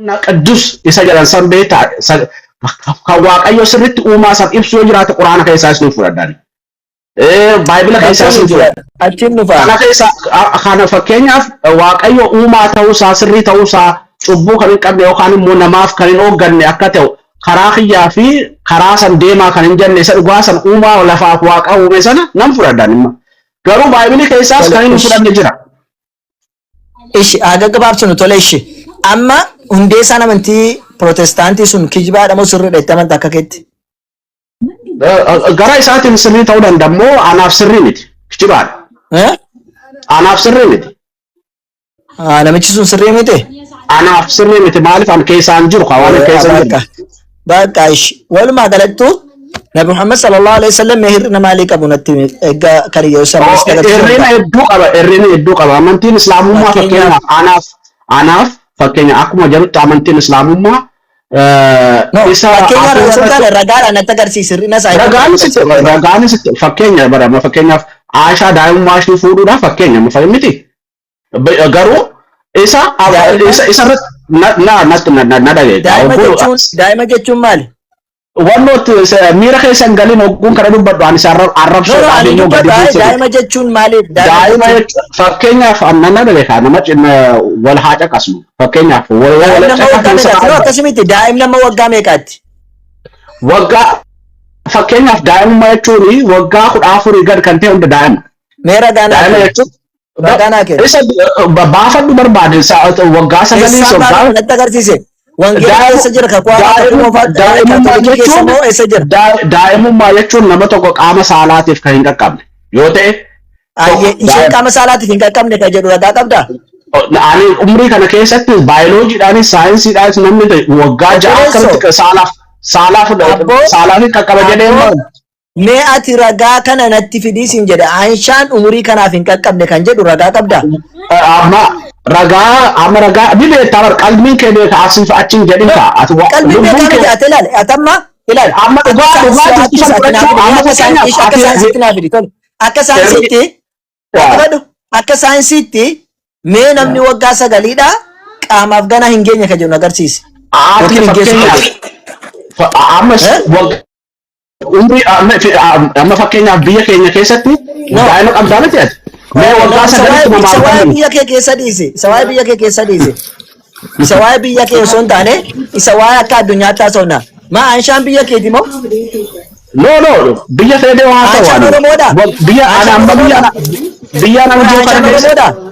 Qiddus isa jedhan san beektaa, kan Waaqayyo sirriitti uumaa san ibsu yoo jiraate, Quraana keessaa isin fudhadhaan. Baayibila keessaa Rakkoon isin hin jiru. fudhadha. Achiin dhufaa. Kana keessa kana fakkeenyaaf Waaqayyo uumaa ta'uusaa, sirrii ta'uusaa, cubbuu kan hin qabne yookaan immoo namaaf kan hin hoogganne akka ta'u, karaa kiyyaa fi karaa san deemaa kan hin jenne, isa dhugaa san, uumaa lafaaf Waaqa uume sana nan fudhadhaan imma. Garuu Baayibili keessaas Tole kan hin ishi. fudhanne jira. Ishi haa gaggabaabsinu, tole ishi. Amma hundeessaan amantii Pirootestaantii sun kijibaadha moo sirriidha itti amantaa akka keetti? Gara isaatiin sirrii ta'uu danda'a immoo, anaaf sirrii miti. Kijibaadha. Eh? Anaaf sirrii miti. Ah, namichi sun sirrii miti? Anaaf sirrii miti, maaliif an keessaan jiru waan an keessa hin Bakka. jiru. Bakka ishi. Walumaa galattu Nabi Muhammad sallallahu alaihi wasallam mee hir'ina maalii qabu natti himi? Egaa kan Yerusaalem Hir'ina hedduu qaba, hir'ina hedduu qaba. Amantiin Islaamummaa Fakkeenyaaf. fakkeenyaaf anaaf fakkeenya akkuma jedhutti amantiin Islaamummaa No, isa fakkeenyaaf hafuura osoo hin taane ragaadhaan natti agarsiisi hir'ina isaa. Ragaanis fakkeenya bara fakkeenyaaf Aishaa daa'imummaa ishii fuudhuudhaaf fakkeenya amma miti. Garuu isa Daa'ima? isa irratti na na na na na dhagaye. Daa'ima jechuun maali? Wannooti miira keessa hin galin, ogguun kana dubbadhu ani isa No, no, arrabsoodhaaf ani immoo gadi dubbadhu buusu. daa'ima jechuun maali? Daa'ima jechuun fakkeenyaaf annan na dhagaye, nama cina wal haa caqasnu, fakkeenyaaf wal Daa'imni wal nama waggaa caqasnu. meeqaatti? No, akkasii miti. Daa'imni nama waggaa meeqaatti? Waggaa, fakkeenyaaf daa'imummaa jechuun waggaa 14 gad kan ta'e hunda daa'ima. Mee ragaa naa Daa'ima kenni. jechuun Ragaa naa kenni. isa baafadhu barbaade waggaa 9 Eessaan waggaa baafadhu natti agarsiise. Wangeela keessa jira, kakuu haaraa, kakuu moofaa, Daa'imummaa Kaatolikii keessa jechuun moo eessa jira? Daa'imummaa jechuun nama tokko qaama saalaatiif kan hin qaqqabne yoo ta'e Ayyee, tokko isheen qaama saalaatiif hin qaqqabne kan jedhu ragaa qabdaa? Ani umrii kana keessatti baayoloojiidhaanis saayinsiidhaanis namni ta'e waggaa 6 Obboleessoo. akkamitti saalaaf Abboo. saalaaf hin qaqqaba jedhee Abboo. hin Mee ati ragaa kana natti fidii siin jedhe, Aanshaan umurii kanaaf hin qaqqabne kan jedhu ragaa qabdaa? Amma ragaa ni beektaa bar, qalbiin kee beeka, asii fi achiin jedhin kaa ati Qalbiin lubbuun beekaa kee miti, ati ilaali, ati amma ilaali. Amma dhugaa dhugaa jirtu san fudhachuu amma fakkeenyaaf Akka ati saayinsiitti naa fidi, tole. Akka saayinsiitti dhaggeeffadhu. Akka saayinsiitti mee namni waggaa 9dha qaamaaf ganaa hin geenye kan jedhu agarsiisi. Ati Yookiin hin geessu kan fakkeenyaaf jedhu. Amma Eh? umrii amma fakkeenyaaf biyya keenya keessatti No. daa'ima qabdaa miti ati? Mee waggaa Isa 9tti waa'ee namaaf isa waa'ee kennamu. biyya kee keessa dhiisi. Isa waa'ee biyya kee keessa dhiisi. Isa waa'ee biyya kee osoo hin taane isa waa'ee akka addunyaatti haasofna. Maa, Anshaan biyya keeti moo? No, biyya fedhe haa ta'u Anshaan ani. Oromoodha? Biyya ani Anshaan amma biyya Oromoodha? biyya nama jiru kana Anshaan keessa Oromoodha?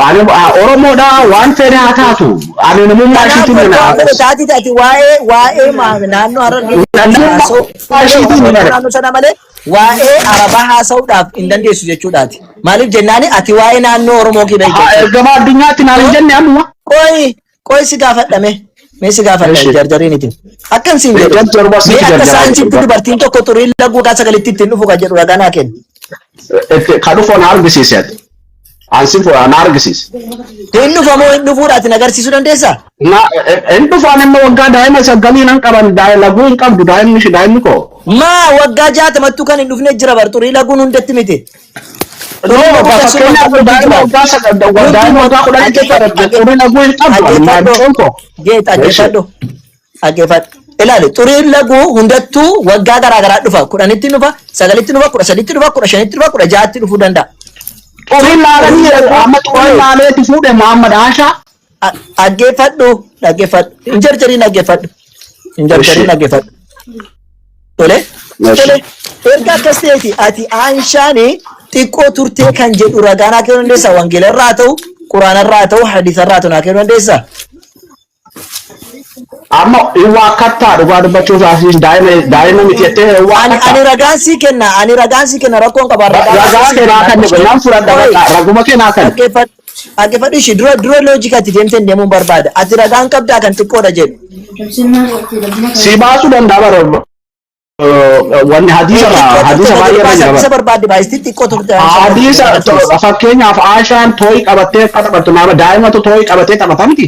Ani Oromoodha, waan fedhe haa taatu. Ani namummaa Kanaaf ishiitiin waggaa na fedhe taati ati waa'ee naannoo Harargee Namummaa haasa'u ishiitiin na naannoo sana malee waa'ee Arabaa haasa'uudhaaf hin dandeessu jechuudhaati. Maaliif jennaani ati waa'ee naannoo Oromoo kee beekta Haa jechuudha. ergama addunyaatti naan hin jenne ammuma. Qoyi qoyi, si gaafadhame. Mee si gaafadha, Eshi. jarjariiniti. Akkan siin jedhu. Jarjaruma Mee sitti akka jarjaraa saayinsiitti jiru. dubartiin tokko xuriin laguu waggaa 9tti ittiin dhufu kan jedhu ragaa naa kenni. Itti kan dhufu na argisiise ati. Ansi na argisiise. Hin dhufamoo hin dhufuudha ati na agarsiisuu dandeessaa? Na hin dhufaan immoo waggaa daa'ima 9 nan qaban laguu hin qabdu daa'imni ishee, daa'imni koo. Maa, waggaa 60ttuu kan hin dhufne jira bar, xurii laguun hundatti miti. No, fakkeenyaaf daa'ima waggaa 9, daa'ima waggaa 10 jechuudha, xurii laguu hin qabdu mucaan koo. Geet, dhaggeeffadhu. Dhaggeeffadhu. Ilaali, xuriin laguu hundattuu waggaa garaa garaa dhufa. 10tti dhufa, 9tti dhufa, 13tti dhufa, 15tti dhufa, 16tti dhufuu danda'a. Xuriin laalanii amma xuriin laaleeti fuudhe Muhammad Ashaa. Dhaggeeffadhu, dhaggeeffadhu. Hin jarjariin, dhaggeeffadhu. Hin jarjariin, dhaggeeffadhu. Tole. Tole. Erga akkas ta'eeti ati Aanshaani xiqqoo turtee kan jedhu ragaa naa kennuu dandeessaa? Wangeela irraa haa ta'u, Quraana irraa haa ta'u, hadiisa irraa haa ta'u naa kennuu dandeessaa? Amma hin waakkattaa, dhugaa dubbachuuf asiin daa'ima miti jettee hin Ani waakkattaa. ani ragaan sii kenna, ani ragaan sii kenna, rakkoon qaba, ragaan Ragaa sii kee naa kenna. kenni, nan fudhadha Oi. bakka raguma kee naa kenni. Dhaggeeffadhu, dhaggeeffadhu ishii dura dura loojikaatti deemteen deemuun barbaada. Ati ragaan qabdaa kan xiqqoodha jedhu? Si baasuu danda'a bara wanni hadiisa irraa, hadiisa baay'ee irra jira Isa bara. barbaadde baay'isti xiqqoo turte. Hadiisa fakkeenyaaf Aashaan tooyi qabattee akka taphattu, nama daa'imatu tooyi qabatee taphata miti.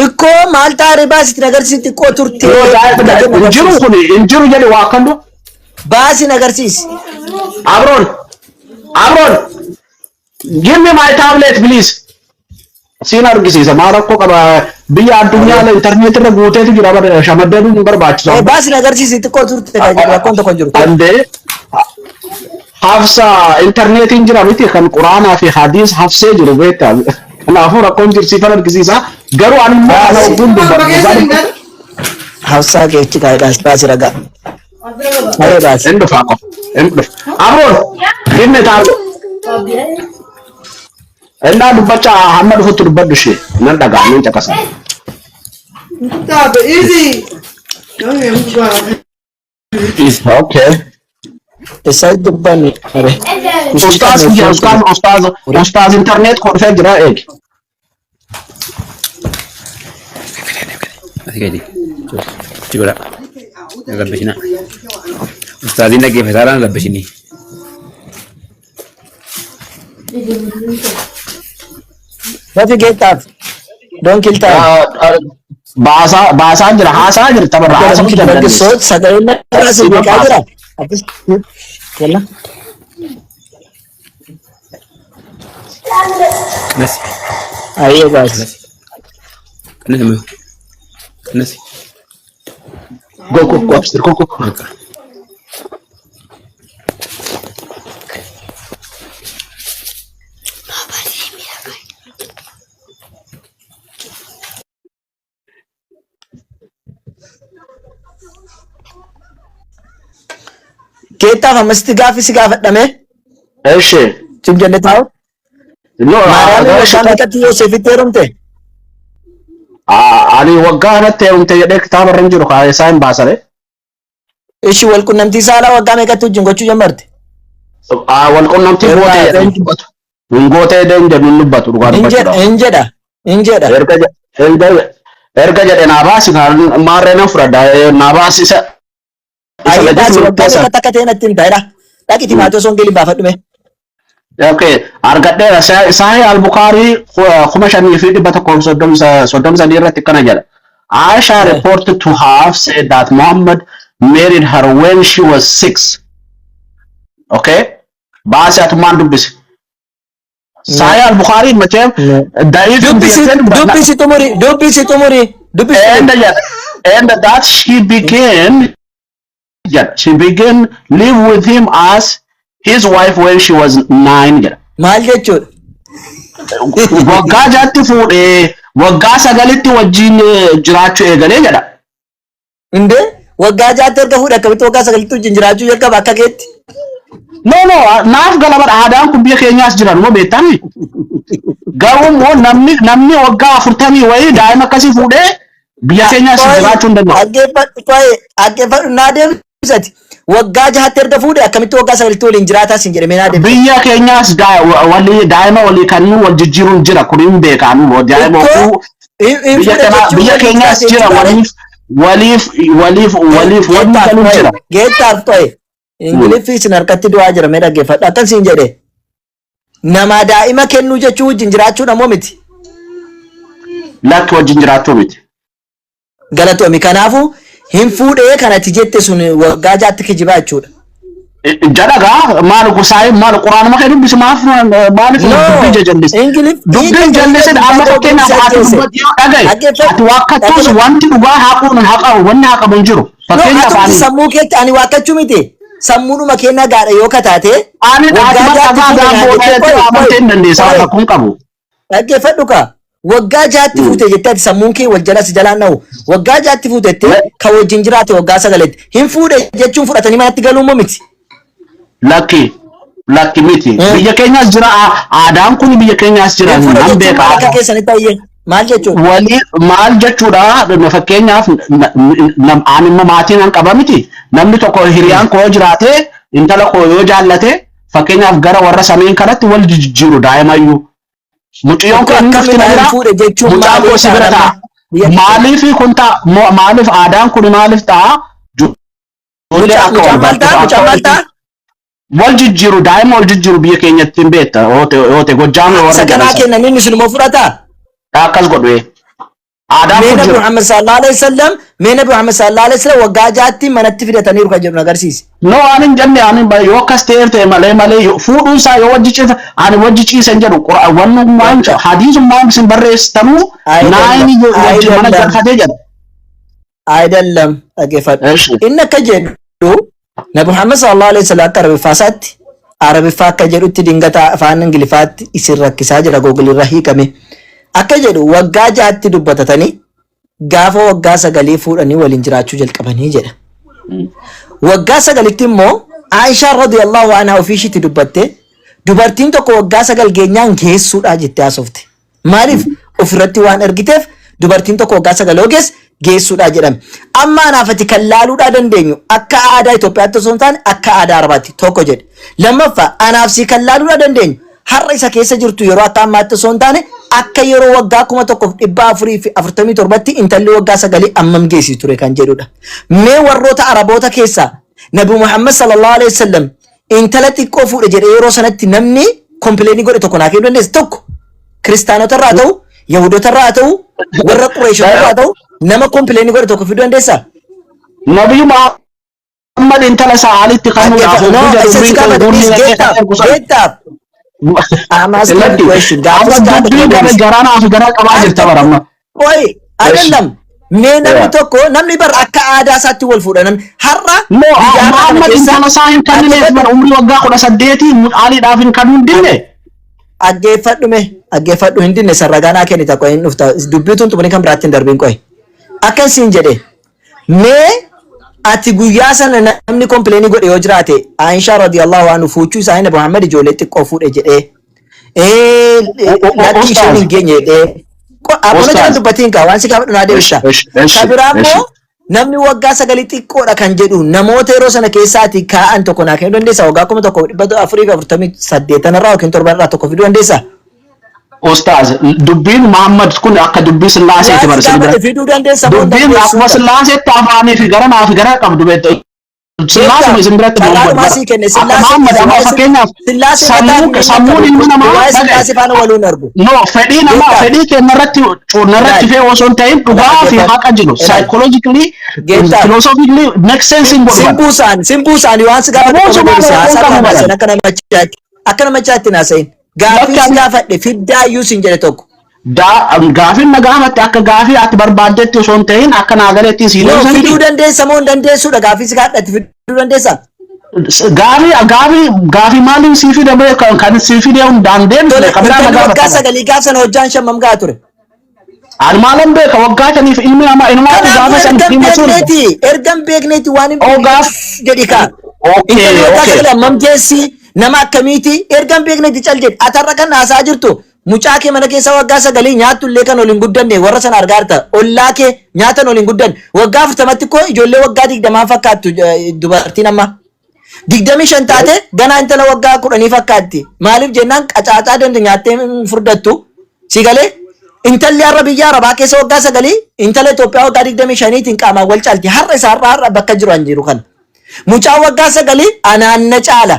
Ikkoo maal taaree baasitti agarsiisi xiqqoo turte. Yoo daa'ima hin jiru, kun hin jiru jedhe waa akkan du'a. Baasiin agarsiisi. Abroon, Abroon, give me my tablet, please. Siin argisiisa, maal rakkoo qaba? Biyya addunyaa intarneet irra guuteetu jira, bara shamaddanuu hin barbaachisu. Baasi na agarsiisi, xiqqoo turte kan jedhu rakkoon tokko hin jiru. Dandee hafsa intarneetiin jira miti, kan quraanaa fi hadiis hafsee jiru beektaa. Kanaafuu rakkoon jiru, siifan argisiisa. Garuu ani immoo kana Baasi. ogguun dubbadhu. Hafsaa keechi kaa'edhaas baasi ragaa. Haree baasi. Hin dhufa qofa. Hin dhufa. Abroon inni taa'u. Innaa dubbachaa hamma dhufutti dubbadhu ishee. Nan dhagaa, nan caqasa. Stop it. Easy. Okay. Isa dubbanni haree. Ustaaz kiyya, ustaaz, ustaaz, ustaaz, internet koo dhufee jira, eegi. Asii gadi. Itti godha. Rabbishina. Ustaaziin dhaggeeffataadhaan rabbishinii. Rafi geettaaf. Don't kill time. Baasaa baasaa jira, haasaa jira, tabarra haasa'uu dandeessa. Dargaggoota sagaleen irraa si beekaa jira. Akkas. Walla. Qinasi. Ayyee baasi. Qinasi immoo. Qinasi. Go, go, go upstairs, go, go. Bakka. Geettaaf ammasitti gaaffi si gaafadhame. Eshi. Sim jenne taa'u. No, Maariyaamiin waggaa meeqatti Yoosefitti heerumte? Ani waggaa kanatti heerumte jedhee kitaaba irra hin jiru, kaa isaa hin baasane. Ishi wal qunnamtii saalaa waggaa meeqatti wajjin gochuu jammarte? Wal qunnamtii Yeroo gootee jedhee hin dubbatu. Hin gootee jedhee hin jedhu, hin dubbatu dhugaa Hin jedha, dubbachuudhaaf. hin jedha, hin jedha. Erga jedhe naa baasi, maarree nan fudhadha, naa baasi isa. Isa Ayyee baasi, lajjis waggaa murteessan. meeqatti akka ta'e natti himta jedha. Dhaqiti Maatewos Wangeelii baafadhu mee. Okay, argadheera. Sahih al-Bukhari 5133 irratti akkana jedha. Aisha reported to have said that Muhammad married her when she was 6. Okay? Baasi, atummaan dubbisi. Sahih al-Bukhari macheem da'iif Dubbisi, dubbisi xumuri, dubbisi xumuri, dubbisi and xumuri. And that she began, jedha. She began live with him as his wife when she was 9 jedha. Maal jechuudha? Waggaa 6tti fuudhee waggaa 9tti wajjin jiraachuu eegalee jedha. Indee waggaa 6tti erga fuudhe akkamitti waggaa 9tti wajjin jiraachuu jalqaba akka keetti? No, naaf galabadha, aadaan kun biyya keenyaas jiran moo beektami? Garuu immoo namni waggaa 40 wayii daa'ima akkasii fuudhee biyya keenyaas jiraachuu hin danda'u. Dhaggeeffadhu, qo'ee dhaggeeffadhu, naa deebisati. Waggaa 6tti erga fuudhe akkamitti waggaa 9tti waliin jiraataa siin jedhame, naa deebisati. Biyya keenyaas walii daa'ima walii kan wal jijjiiruun jira, kun hin beekamu. Daa'ima Ikkoo ofuu hin biyya fuudhe kana jechuun biyya waliin keenyaas jiraate jira, jechuudha. waliif waliif waliif waliif wanni Geettaaf galuun qo'ee jira. geettaaf qo'ee Ingiliffi isin harkatti du'aa jira, mee dhaggeeffadhu, akkan siin jedhe, namaa daa'ima kennuu jechuu wajjin jiraachuudha moo miti? Lakki, wajjin jiraachuu miti. Galatoomi. Kanaafuu hin fuudhee kanati jette sun waggaa 6tti kijibaa jechuudha. Jedhagaa, maal gosaayii, maal quraanuma kee dubbisi, maaf maaliif No, dubbii jajallis? Ingilif Dubbiin jallisin amma fakkeenyaaf ati dubbatti yoo dhagaye, ati waakkattuus Dhaggeeffadhu. wanti dhugaa haquun haqa, wanni haqamu hin jiru. No, Fakkeenyaaf atumti ani sammuu keetti ani waakkachuu miti. Sammuudhuma kee nagaadha yoo kataate ani ati waggaa bakka 6tti fuudhe dhagaa naan booda jette, jettee qoy amantee qoy hin dandeessa, qoy rakkoon qabu. Dhaggeeffadhu kaa. Waggaa 6tti fuute jettee ati sammuun kee wal jala si jalaan dha'u. Waggaa 6tti fuutettee kan wajjin jiraate waggaa 9tti. Hin fuudhe jechuun fudhatanii manatti galuu immoo miti. Lakki, lakki miti. Biyya keenyaas jira, aadaan kun biyya keenyaas jira, Hin fuudhe nan jechuun beeka. maal akka keessanitti ayyee? Maal jechuudha? Walii maal jechuudha, fakkeenyaaf ani immoo maatii nan qaba miti, namni tokko hiriyaan koo jiraate, intala koo yoo jaallate, fakkeenyaaf gara warra sameen kanatti wal jijjiiru daa'imayyuu. Mucayyoon Tokko kun inni dhufti akkamidha na hin bira, fuudhe jechuun mucaan koo si maaliif bira amma ta'a. biyya keessa? Maaliif kun ta'a? Maaliif aadaan kun maaliif ta'a? Ijoollee akka Mucaan wal maal bartu ta'a? akka Mucaan maal wal ta'a? Wal jijjiiru, daa'ima wal jijjiiru biyya keenyatti hin beekta. Yoo ta'e Gojjaam warra Isa kanaa jedhan kennan inni sun immoo fudhataa? akkas godhu. Aadaa Aadaan Mee kun Nabi jira. Muhammad sallallahu alaihi wasallam, mee Nabi Muhammad sallallahu alaihi wasallam waggaa 6tti manatti fidataniiru kan jedhu na agarsiisi. No, ani hin jenne. Ani yoo akkas ta'eef ta'e malee fuudhuun isaa yoo wajji ciisa, ani wajji ciisa hin jedhu. Qura'aan wannummaan hadiisummaan isin barreessitanuu naayini wajji mana galfatee jedha. Ayidallam, dhaggeeffadhu. Eshi. Inni akka jedhu, Nabi Muhammad sallallahu alaihi wasallam akka Arabiffaa isaatti, Arabiffaa akka jedhutti, dingata afaan Ingiliffaatti isin rakkisaa jira, Google irra hiikame. Akka jedhu waggaa 6tti dubbatatanii gaafa waggaa 9 fuudhanii waliin jiraachuu jalqabanii jedha. Waggaa 9tti immoo Aishaan radiyallahu anhaa ofii ishiitti dubbatte, dubartiin tokko waggaa 9 geenyaan geessuudha jettee haasofte. Maaliif? Ofirratti waan argiteef, dubartiin tokko waggaa 9 yoo geesse geessuudha jedhame. Amma anaaf ati kan laaluudhaa dandeenyu akka aadaa Itoophiyaatti osoo hin taane akka aadaa Arabaatti tokko jedhe. Lammaffaa, anaaf si kan laaluudhaa dandeenyu har'a isa keessa jirtu yeroo akka ammaatti osoo hin taane akka yeroo waggaa 1447tti intalli waggaa 9 ammam geessi ture kan jedhudha. Mee warroota Araboota keessaa Nabi Muhammad sallallahu alaihi wasallam intala xiqqoo fuudhe jedhee yeroo sanatti namni complain godhe tokko naa kennuu dandeessa? Tokko kiristaanota irraa ta'u, Yahudota irraa ta'u, warra Qureeshota irraa ta'u, nama complain godhe tokko fiduu dandeessaa? Nabiyyu Muhammad intala isaa Alitti kennuudhaaf No, hogguu jedhu isa si umriin gaafate guunni please dhaqee get kan up, ergu sana. get up. I'm asking you Lakki question. Gaaffii amma si gaafate dubbii gara deebisi. garanaa fi gara qabaa jirta bara amma. Oi, ayyalam. Mee namni tokko, namni bar akka aadaa isaatti wal fuudha, namni har'a No, biyya har'a kana Muhammad keessa intala isaa hin kennineef dhaggeeffadhu. bara umrii waggaa 18 Aliidhaaf hin kennuu hin dinne. Dhaggeeffadhu, mee dhaggeeffadhu. Hin dinne, sarragaa naa kennita, qoy, hin dhufta dubbii tun xumurii kan biraatti hin darbiin, qoy. Akka isin jedhe, mee ati guyyaa sana namni complain godhe yoo jiraate, Aishaa radiyallahu anhu fuuchuu isaanii Nabi Muhammad ijoollee xiqqoo fuudhe jedhee, lakki isheen hin geenye jedhee, abboona Ustaaz. jalan dubbatiin kaa waan si gaafadhu naa deebista. Esh, Ka biraa esh. immoo namni waggaa 9 xiqqoodha kan jedhu namoota yeroo sana keessaati kaa'an tokko naa kennuu dandeessa? Waggaa 1448 irraa yookiin 7 irraa tokko fiduu dandeessa? Ustaaz, dubbiin Muhammad kun akka dubbii Sillaaseeti Waan bara si isin bira. gaafadhe fiduu dandeessa moo hin Dubbiin akkuma dandeessuudha? Sillaaseetti afaanii fi gara naa fi gara qabdu beektu. Sillaasuma isin biratti Muhammad Carraadhumaa bara. sii kenne. Akka Sillaasee Muhammad amma fakkeenyaaf Sillaasee mataa sammuu sammuun ilma namaa waa'ee dhagaye. Sillaasee faana waluun argu. No, fedhii namaa Geettaa. fedhii keenya irratti narratti fe'u osoo hin ta'in dhugaa fi haqa jiru psychologically, Geettaa. philosophically make sense hin godhu. Simbuu isaanii waan si gaafadhe Simbuu qofa sumaa deebise. rakkoo Haasaa qabu irraa baran. haasa'in, akka namachaatti hin haasa'in. Gaaffii si gaafadhe fiddaa iyyuu sin jedhe tokko. Gaafiin na gaafatte akka gaafii ati barbaaddetti osoo hin ta'in akka naa galetti sii No, deebisanii. fiduu dandeessa moo hin dandeessuudha? Gaaffii si gaafadhe fiduu dandeessa? Gaafii maaliin sii fide bee kan sii fide hundaan deebisne Tole, kan biraa na intalli waggaa gaafatte. 9 gaaf sana hojjaan shammam gahaa ture? Ani maalan beeka waggaa 5f ilmi namaa inumaa Kanaafuu gaafa san ergan dhimma sun. beekneeti, ergan beekneeti waan hin Oh, jedhi kaa. Intalli waggaa 9 hammam geessi, nama akkamiiti, ergan beekneeti cal jedhi. Atarra kan haasaa jirtu mucaa kee mana keessa waggaa 9 nyaattu illee kan ol hin guddanne warra sana argaa jirta. Ollaa kee nyaatan ol hin guddanne. Waggaa 40tti koo ijoollee waggaa 20 fakkaattu dubartiin amma. 25 taate ganaa intala waggaa 10 fakkaatti. Maaliif jennaan qacaacaa dandu nyaattee hin furdattu. Si galee, intalli har'a biyya Arabaa keessa waggaa 9 intala Itoophiyaa waggaa 25tiin qaamaan wal caalti. Har'a isaa har'a bakka jiru an jiru kana. Mucaan waggaa 9 anaan na caala.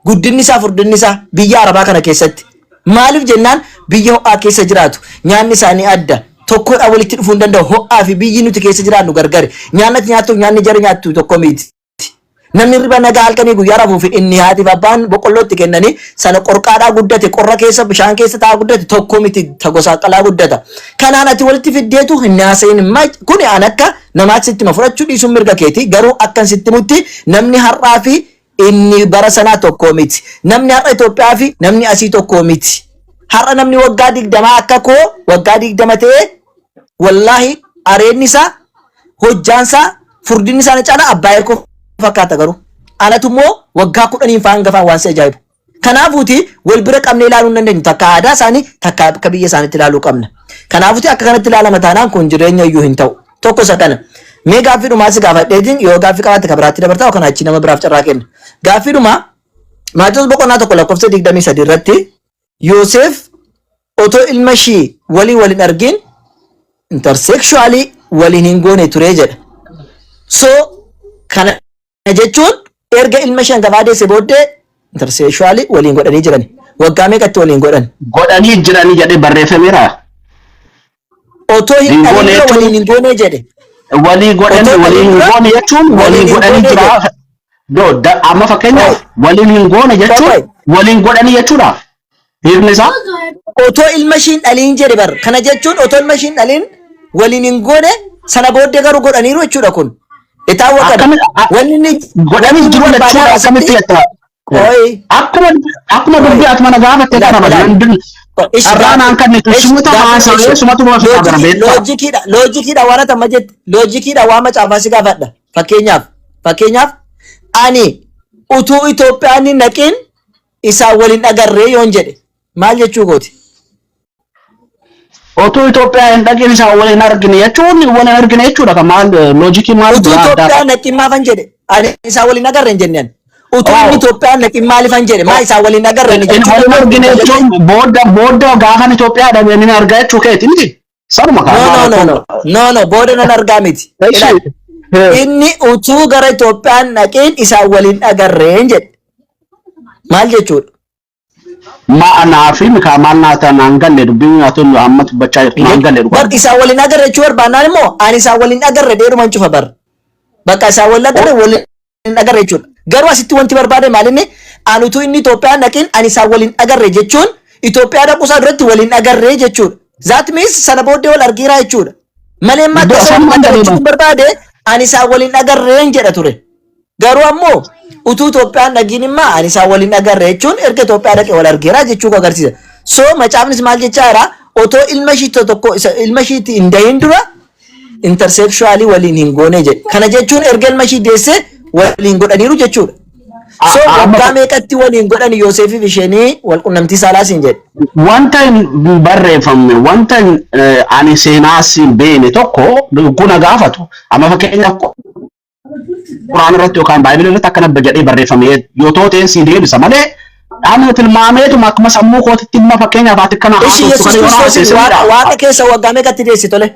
Guddinni isaa, furdinni isaa biyya Arabaa kana keessatti. Maaliif jennaan biyya ho'aa keessa jiraatu. Nyaanni isaanii adda. Tokkodha walitti dhufuu hin danda'u. Ho'aa fi biyyi nuti keessa jiraannu gargari. Nyaanni ati nyaattu, nyaanni jara nyaattu tokko miti. Namni riba nagaa halkanii guyyaa rafuu fi inni haatiif abbaan boqqollootti kennanii sana qorqaadhaa guddate, qorra keessa bishaan keessa taa'aa guddate tokko miti, ta gosa qalaa guddata. Kanaan ati walitti fiddeetu hin haasa'in. Kuni an akka namaatti sitti hima, fudhachuu dhiisuun mirga keeti, garuu akkan sitti himutti namni har'aa fi inni bara sanaa tokko miti. Namni har'a Itoophiyaa fi namni asii tokko miti. Har'a namni waggaa 20 akka koo waggaa 20 ta'ee, wallaahi areenni isaa, hojjaan isaa, furdinni isaa na caalaa abbaa erkoo fakkaata, garuu anatu immoo waggaa 10n faan gafaan waan si ajaa'ibu. Kanaafuuti wal bira qabnee ilaaluu hin dandeenyu. Takka aadaa isaanii, takka akka biyya isaaniitti ilaaluu qabna. Kanaafuuti akka kanatti ilaalama taanaan kun jireenya iyyuu hin ta'u. Tokko isa kana. Mee gaaffii dhumaa si gaafadheetiin, yoo gaaffii qabaatte kan biraatti dabartaa, yookaan achi nama biraaf carraa kenna. Gaaffii dhumaa, Maatewos boqonnaa 1 lakkoofsa 23 irratti Yoosef otoo ilma ishii walii wal hin argin intersexually waliin hin goone ture jedha. So kana jechuun erga ilma ishee hangafaa deesse booddee intersexually waliin godhanii jiran. Waggaa meeqatti waliin godhan? Godhanii jiranii jedhee barreeffameera. Otoo hin Hin dhalin goone dura jechuun waliin hin goone jedhe. Walii godhanii Otoo waliin dhalin hin dura goone jechuun walii waliin hin godhanii goone jira. jedhe. No, amma fakkeenyaaf waliin hin goone jechuun Qoy. waliin godhanii jechuudha. Hiikni isaa Otoo ilma ishii hin dhaliin jedhe bar. Kana jechuun otoo ilma ishii hin dhaliin waliin hin goone, sana booddee garuu godhaniiru jechuudha kun. Itaawwa kana. Akkami Wanni inni godhanii wanni inni jiru barbaade jechuudha akkamitti asitti jetta? Qoy. Akkuma dubbii ati mana gaafatte Ilaali kana ilaali. bari Ishi carraa naan kennitu ishi sumata gaaffii haasawee ishi sumatu ma fitaa gara loojikii beektaa. Loojikiidha waan ati amma jette loojikiidha. Waan macaafaa si gaafadha. Fakkeenyaaf ani utuu Itoophiyaan hin naqiin isaan waliin agarree yoon jedhe maal jechuu kooti? Otuu Itoophiyaa hin dhaqin isaan waliin argine jechuun waliin argine jechuudha. Kan maal loojikii maal Utuu biraa addaa Itoophiyaan qaba? naqin maafan jedhe? Ani isaan waliin agarre hin jenne ani. Utuu inni Oh. Itoophiyaan naqin maalifan jedhe? Maa isaan waliin agarre inni Inni jechuu waliin argine dandeenya? Jechuun booda gaafan Itoophiyaa dhabe inni argaa jechuu keeti miti. Sanuma No, no, no, no, no, no, booda nan argaa miti. Ilaali. Inni utuu gara Itoophiyaan dhaqeen isaan waliin agarreen jedhe. Maal jechuudha? Ma'anaa fi mikaa maal naa ta'an naan galle, dubbiin ati amma dubbachaa jirtu naan galle dhugaa. Bar isaan waliin agarre jechuu barbaannaan immoo ani isaan waliin agarre dheeruman cufa bar. Bakka isaan waliin agarre waliin agarre jechuudha. Garuu asitti wanti barbaade maal? Inni ani utuu inni Itoophiyaan dhaqin ani isaan waliin agarre jechuun Itoophiyaa dhaquu isaa duratti waliin agarre jechuudha. That means sana booddee wal argiiraa jechuudha. Malee immoo akka Iddoo isaan isaan waliin agarre agarre jechuun barbaade ani isaan waliin agarreen jedha ture. Garuu ammoo utuu Itoophiyaan dhagiin immoo ani isaan waliin agarre jechuun erga Itoophiyaa dhaqee wal argeeraa jechuu agarsiisa. So macaafnis maal jechaa jira? Otoo ilma ishii tokko ilma ishiitti hin dahin dura intersexually waliin hin goone jedhe. Kana jechuun erga ilma ishii deessee waliin godhaniiru jechuudha. So waggaa meeqatti waliin godhan Yoosefiif isheenii wal qunnamtii saalaa siin jedhe? Wanta hin barreeffamne, wanta ani seenaas hin beekne tokko guna gaafatu. Amma fakkeenyaaf Quraan irratti yookaan Baaybilii irratti akkana jedhee barreeffame yoo ta'e si deebisa malee ani tilmaameetuma akkuma sammuu kootitti imma fakkeenyaaf ati kana Ishi haasoftu Yesuus kana yoo Kiristoos haasofte waaqa sirriidha. Waaqa keessa waggaa meeqatti deesse? Tole.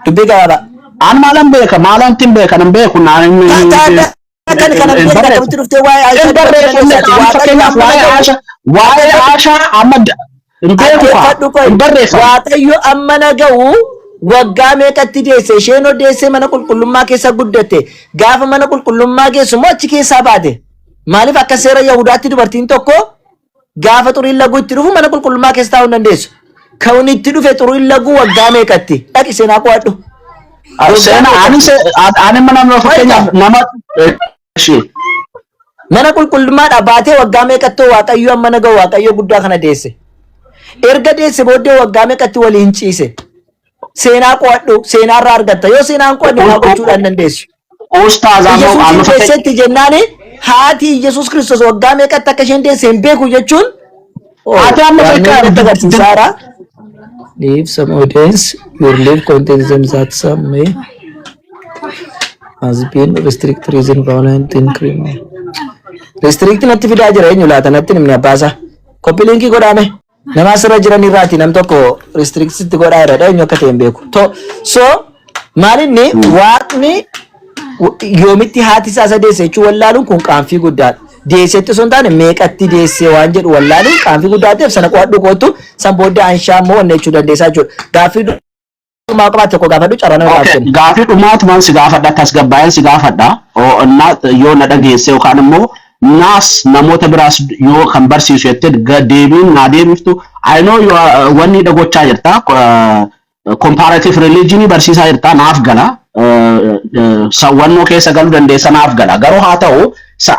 Dubbii gabaabaa. An maalan beeka? Maalan tin beeka? Nan beeku naan Taata kan kana hin beekta barreeffamu. akkamitti dhuftee waa'ee Aishaa Hin dubbachuu barreeffamne dandeessaati? qaama Waaqayyo fakkeenyaaf amma waa'ee naga'u Aishaa waa'ee Aishaa amma hin beeku kaa dhaggeeffadhu qoy. Hin barreeffamu. Waaqayyo amma naga'u waggaa meeqatti deesse? Isheen deessee mana qulqullummaa keessa guddatte. Gaafa mana qulqullummaa geessu immoo achi keessaa baate. Maaliif? Akka seera Yahudaatti dubartiin tokko gaafa xuriin laguu itti dhufu mana qulqullummaa keessa taa'uu hin dandeessu. Kan itti dhufe xuriin laguu waggaa meeqatti? Dhaqi seenaa qo'adhu. Waggaa Seenaa ani meeqatti? Ani mana fakkeenyaaf nama ishee Mana qulqullummaadhaa baatee waggaa meeqattoo Waaqayyo amma naga'u Waaqayyo guddaa kana deesse? Erga deesse booddee waggaa meeqatti waliin ciise? Seenaa qo'adhu, seenaarraa argatta. Yoo seenaan qo'adhu waa gochuudhaan dandeessu. Ustaaz ammoo Yesuusin amma fakkeenya deessetti jennaan haati Yesuus Kiristoos waggaa meeqatti akka isheen deesse hin beeku jechuun Ati amma waan fakkeenya nutti agarsiisaara. Leave some audience your live content them that some may has been restrict reason violent in criminal. Restrict natti fidaa jira. Eenyu laata? Natti himni abbaasaa. Copy linkii godhaame. Nama asirra jiran irraati nam tokko restrict sitti godhaa jira. Eenyu akka ta'e hin beeku. To so maalinni waaqni yoomitti haati isaa isa deesse jechuun wallaaluun kun qaanfii guddaadha. Deessetti osoo hin taane meeqatti deesse waan jedhu wallaaluun qaanfii guddaa ta'eef sana qo'adhu kootu, san booddee anshaa immoo wanna jechuu dandeessaa jechuudha. Gaaffii dhumaa qabaate tokko gaafadhu, carraa nama Okay, kenna. Gaafii dhumaatumaan si gaafadha, tasgabbaa'een si gaafadha. Yoo na dhageesse yookaan immoo naas namoota biraas yoo kan barsiisu jettee deebiin naa deebiftu. I know you are, wanni gochaa jirta. Comparative religion barsiisaa jirta, naaf gala. Sawwannoo keessa galuu dandeessa, naaf gala. Garuu haa ta'u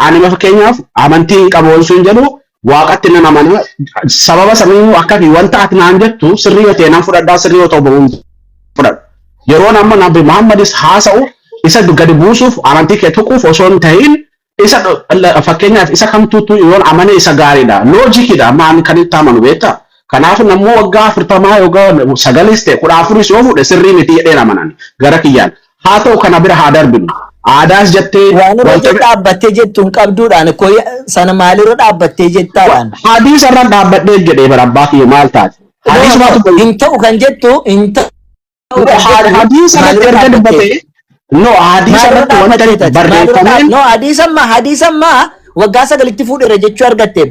ani fakkeenyaaf amantii hin qabu osoo hin jedhu waaqatti nan amana. Sababa sanii akka fi wanta ati naan jettu sirrii yoo ta'e nan fudhadhaa, sirrii yoo ta'u boruu fudhadhu. Yeroo amma Nabi Muhammadis haasa'u isa gadi buusuuf amantii kee tuquuf osoo hin ta'in isa fakkeenyaaf isa kamtuutu yoon amane isa gaariidha. Loojikiidha amma ani kan itti amanu beektaa. Kanaaf nammoo waggaa 40 yookaan 9s ta'e 14s yoo fuudhe sirrii miti jedheen amanan gara kiyyaan. Haa ta'u, kana bira haa darbinu. Aadaas jettee Waan irra wanta dhaabbattee jettu hin qabduudhaan koo sana maalirra dhaabbattee jettaadhaan? Hadiisa irra dhaabbadhee jedhee bara abbaa kiyya maal taate? Hadiisumatu Hin ta'u kan jettu, hin ta'u kan jettu hadiisa irratti maalirra erga dhaabbattee? dubbatee, no, hadiisa Maalirra irratti wanta dhaabbattee taate? Maalirra barreeffameen No, hadiisammaa waggaa 9tti fuudheera jechuu argatte.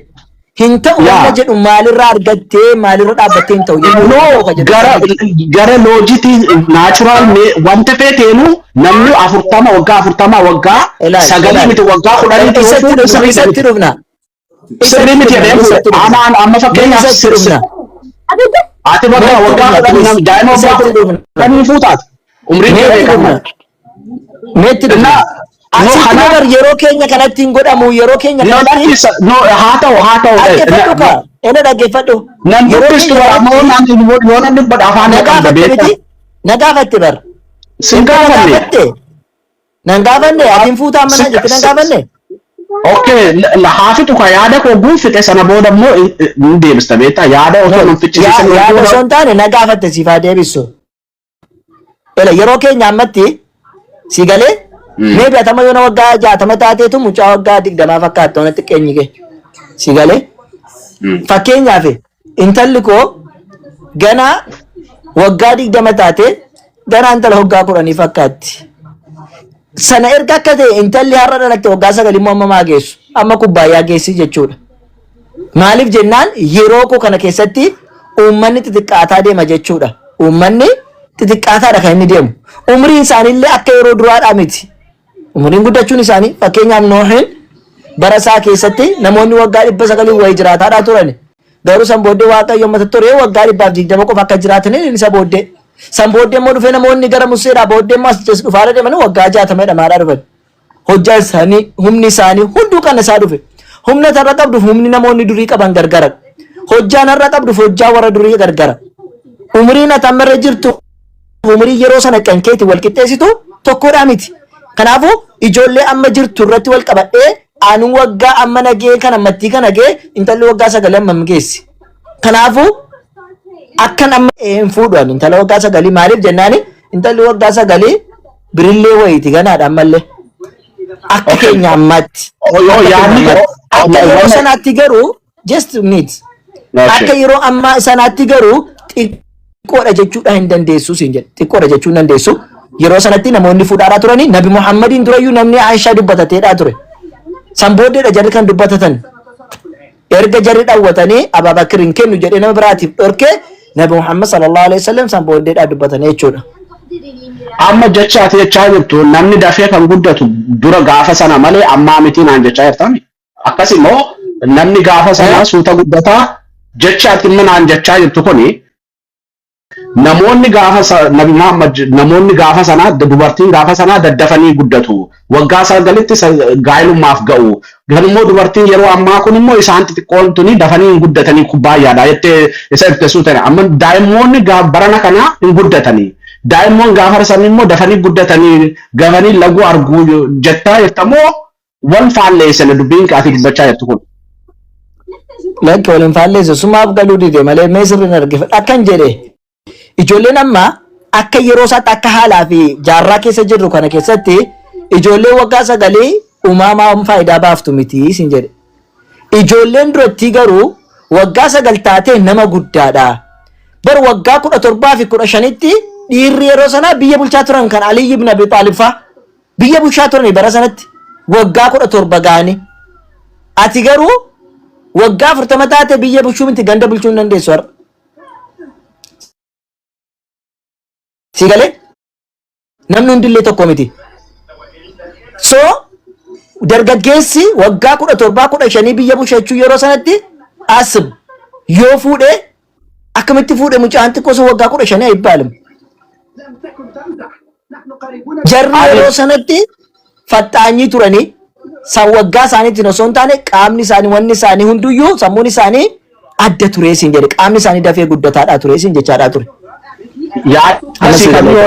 Hin ta'u wanna jedhu maalirraa argattee, maalirra dhaabbattee hin ta'u jechuudha? No, Hin ta'u ka jedhu gara sirrii. gara loojitii natural wanta feeteenu namni 40, waggaa 40, waggaa Ilaali, 9 ilaali. miti, waggaa 10tti yoo Isatti fuudhe dhufna, sirrii isatti miti. dhufna. Sirrii Isatti miti dhufna, jedhee fuudhe. isatti dhufna. Anaan amma Mee fakkeenyaaf isatti dhufna. Ati bakka Meetti waggaa dhufna, 10 please. daa'ima waggaa Isatti dhufna. 10 fuutaati. Umriin kee Meetti beekama. dhufna. Meetti dhufna. Na no Asitti kanaaf bar yeroo keenya kanatti hin godhamu, yeroo keenya no kanatti lakkisa, no, haa ta'u, haa ta'u. Dhaggeeffadhu kaa. Ena dhaggeeffadhu. Nan Yeroo dubbistu keenya bara ammoo kanatti naan yoo nan dubbadha afaan na qabda gaafatte beektaa. miti. Na gaafatte bar. Sin Erga na gaafanne. gaafatte. Nan gaafanne, ati hin fuutaa Si ammanaa jette nan gaafanne. Okay, haa fixu ka yaada koo guunfite, sana booda immoo hin deebista beektaa, yaada osoo nan fichisiisan. Yaada osoo hin taane na gaafatte, siif haa deebisu. Ela, yeroo keenya ammatti si galee, mee beatama yoo na waggaa 60 taateetu mucaa waggaa 20 fakkaata wanatti xiqqeenyi kee si galee. Fakkeenyaaf, intalli koo ganaa waggaa 20 taate, ganaa intala waggaa 10 fakkaatti. Sana erga akka ta'e, intalli har'a dhalatte waggaa 9 immoo amma maa geessu? Amma kubbaayyaa geessi jechuudha. Maaliif jennaan, yeroo koo kana keessatti uummanni xixiqqaataa deema jechuudha. Uummanni xixiqqaataadha kan inni deemu. Umriin isaaniillee akka yeroo duraadhaa miti. Umriin guddachuun isaanii, fakkeenyaaf, Noohin bara isaa keessatti namoonni waggaa 900 wayii jiraataadhaa turan. Garuu san booddee Waaqayyo uummata ture waggaa 120 qofa akka jiraataniin isa booddee. San booddee immoo dhufee namoonni gara Museedhaa booddee immoo as dhufaadha deemanii waggaa 60 jedhamaadhaa dhufan. Hojjaa isaanii, humni isaanii hunduu kan isaa dhufe. Humna har'a qabduuf humni namoonni durii qaban gargara. Hojjaan har'a qabduuf hojjaa warra durii gargara. Umriin ati amma irra jirtu umrii yeroo sana kan keeti wal qixxeessitu tokkodhaa miti. Kanaafuu ijoollee amma jirtu irratti wal qabadhee anu waggaa amma nagee kan ammattii kana gee, intalli waggaa 9 amma geessi. Kanaafuu akkan amma hin fuudhu ani intala waggaa 9. Maaliif jennaani, intalli waggaa 9 birillee wayiiti ganaadha ammallee. Akka keenya ammaatti. Yoo Akka keenya yaadni ammaatti. Akka yeroo sanaatti garuu, just minute. Akka yeroo ammaa sanaatti garuu xiqqoodha jechuudha hin dandeessu siin jedhe. Xiqqoodha jechuu hin dandeessu. Yeroo sanatti namoonni fuudhaadhaa turanii, Nabi Muhammadiin durayyuu namni Aishaa dubbatateedhaa ture. San booddeedha jarri kan dubbatatan. Erga jarri dhawwatanii Abaabakir hin kennu jedhee nama biraatiif dhorkee, Nabi Muhammad sallallahu alaihi wasallam san booddeedhaa dubbatanii jechuudha. Amma jecha ati jechaa jirtu, namni dafee kan guddatu dura gaafa sana malee ammaa miti naan jechaa jirtami. Akkas immoo namni gaafa sana suuta guddataa jecha ati immoo naan jechaa jirtu kuni, namoonni gaafa Nabi Muhammad, namoonni gaafa sanaa, dubartiin gaafa sanaa daddafanii guddatu. Waggaa 9tti gaa'ilummaaf ga'u. Garuu dubartiin yeroo ammaa kun immoo isaan xixiqqoon tuni dafanii hin guddatanii kubbaayyaadha jettee isa ibsuu ta'e. Amma daa'immoonni barana kana hin guddatanii. Daa'immoon gaafa san immoo dafanii guddatanii gafanii laguu arguu jettaa jirtamoo wal faalleessane dubbiin ati dubbachaa jirtu kun? Lakki, waliin faalleessu, sumaaf galuu dide malee mee sirriin argifadha. Akkan jedhe, ijoolleen amma akka yeroo isaatti, akka haalaa fi jaarraa keessa jirru kana keessatti, ijoolleen waggaa 9 uumamaa faayidaa baaftu miti sin jedhe. Ijoolleen durattii garuu waggaa 9 taatee nama guddaadha. Bar waggaa 17 fi 15tti dhiirri yeroo sanaa biyya bulchaa turan, kan Aliyyi ibn Abi Xaalib faa biyya bulchaa turan bara sanatti waggaa 17 ga'anii. Ati garuu waggaa 40 taate biyya bulchuu miti, ganda bulchuu hin dandeessu har'a. Si galee, namni hundillee tokko miti. So dargaggeessi waggaa 17, 15 biyya bulchachuu yeroo sanatti asib yoo fuudhee, akkamitti fuudhe mucaan xiqqoo sun waggaa 15 ayibbaalim. Jarri yeroo sanatti faxxaanyii turanii san waggaa isaaniitiin osoo hin taane, qaamni isaanii, wanni isaanii hunduyyuu, sammuun isaanii adda turee siin jedhe, qaamni isaanii dafee guddataadhaa turee siin jechaadhaa ture. Yaada Amma si si kan galee.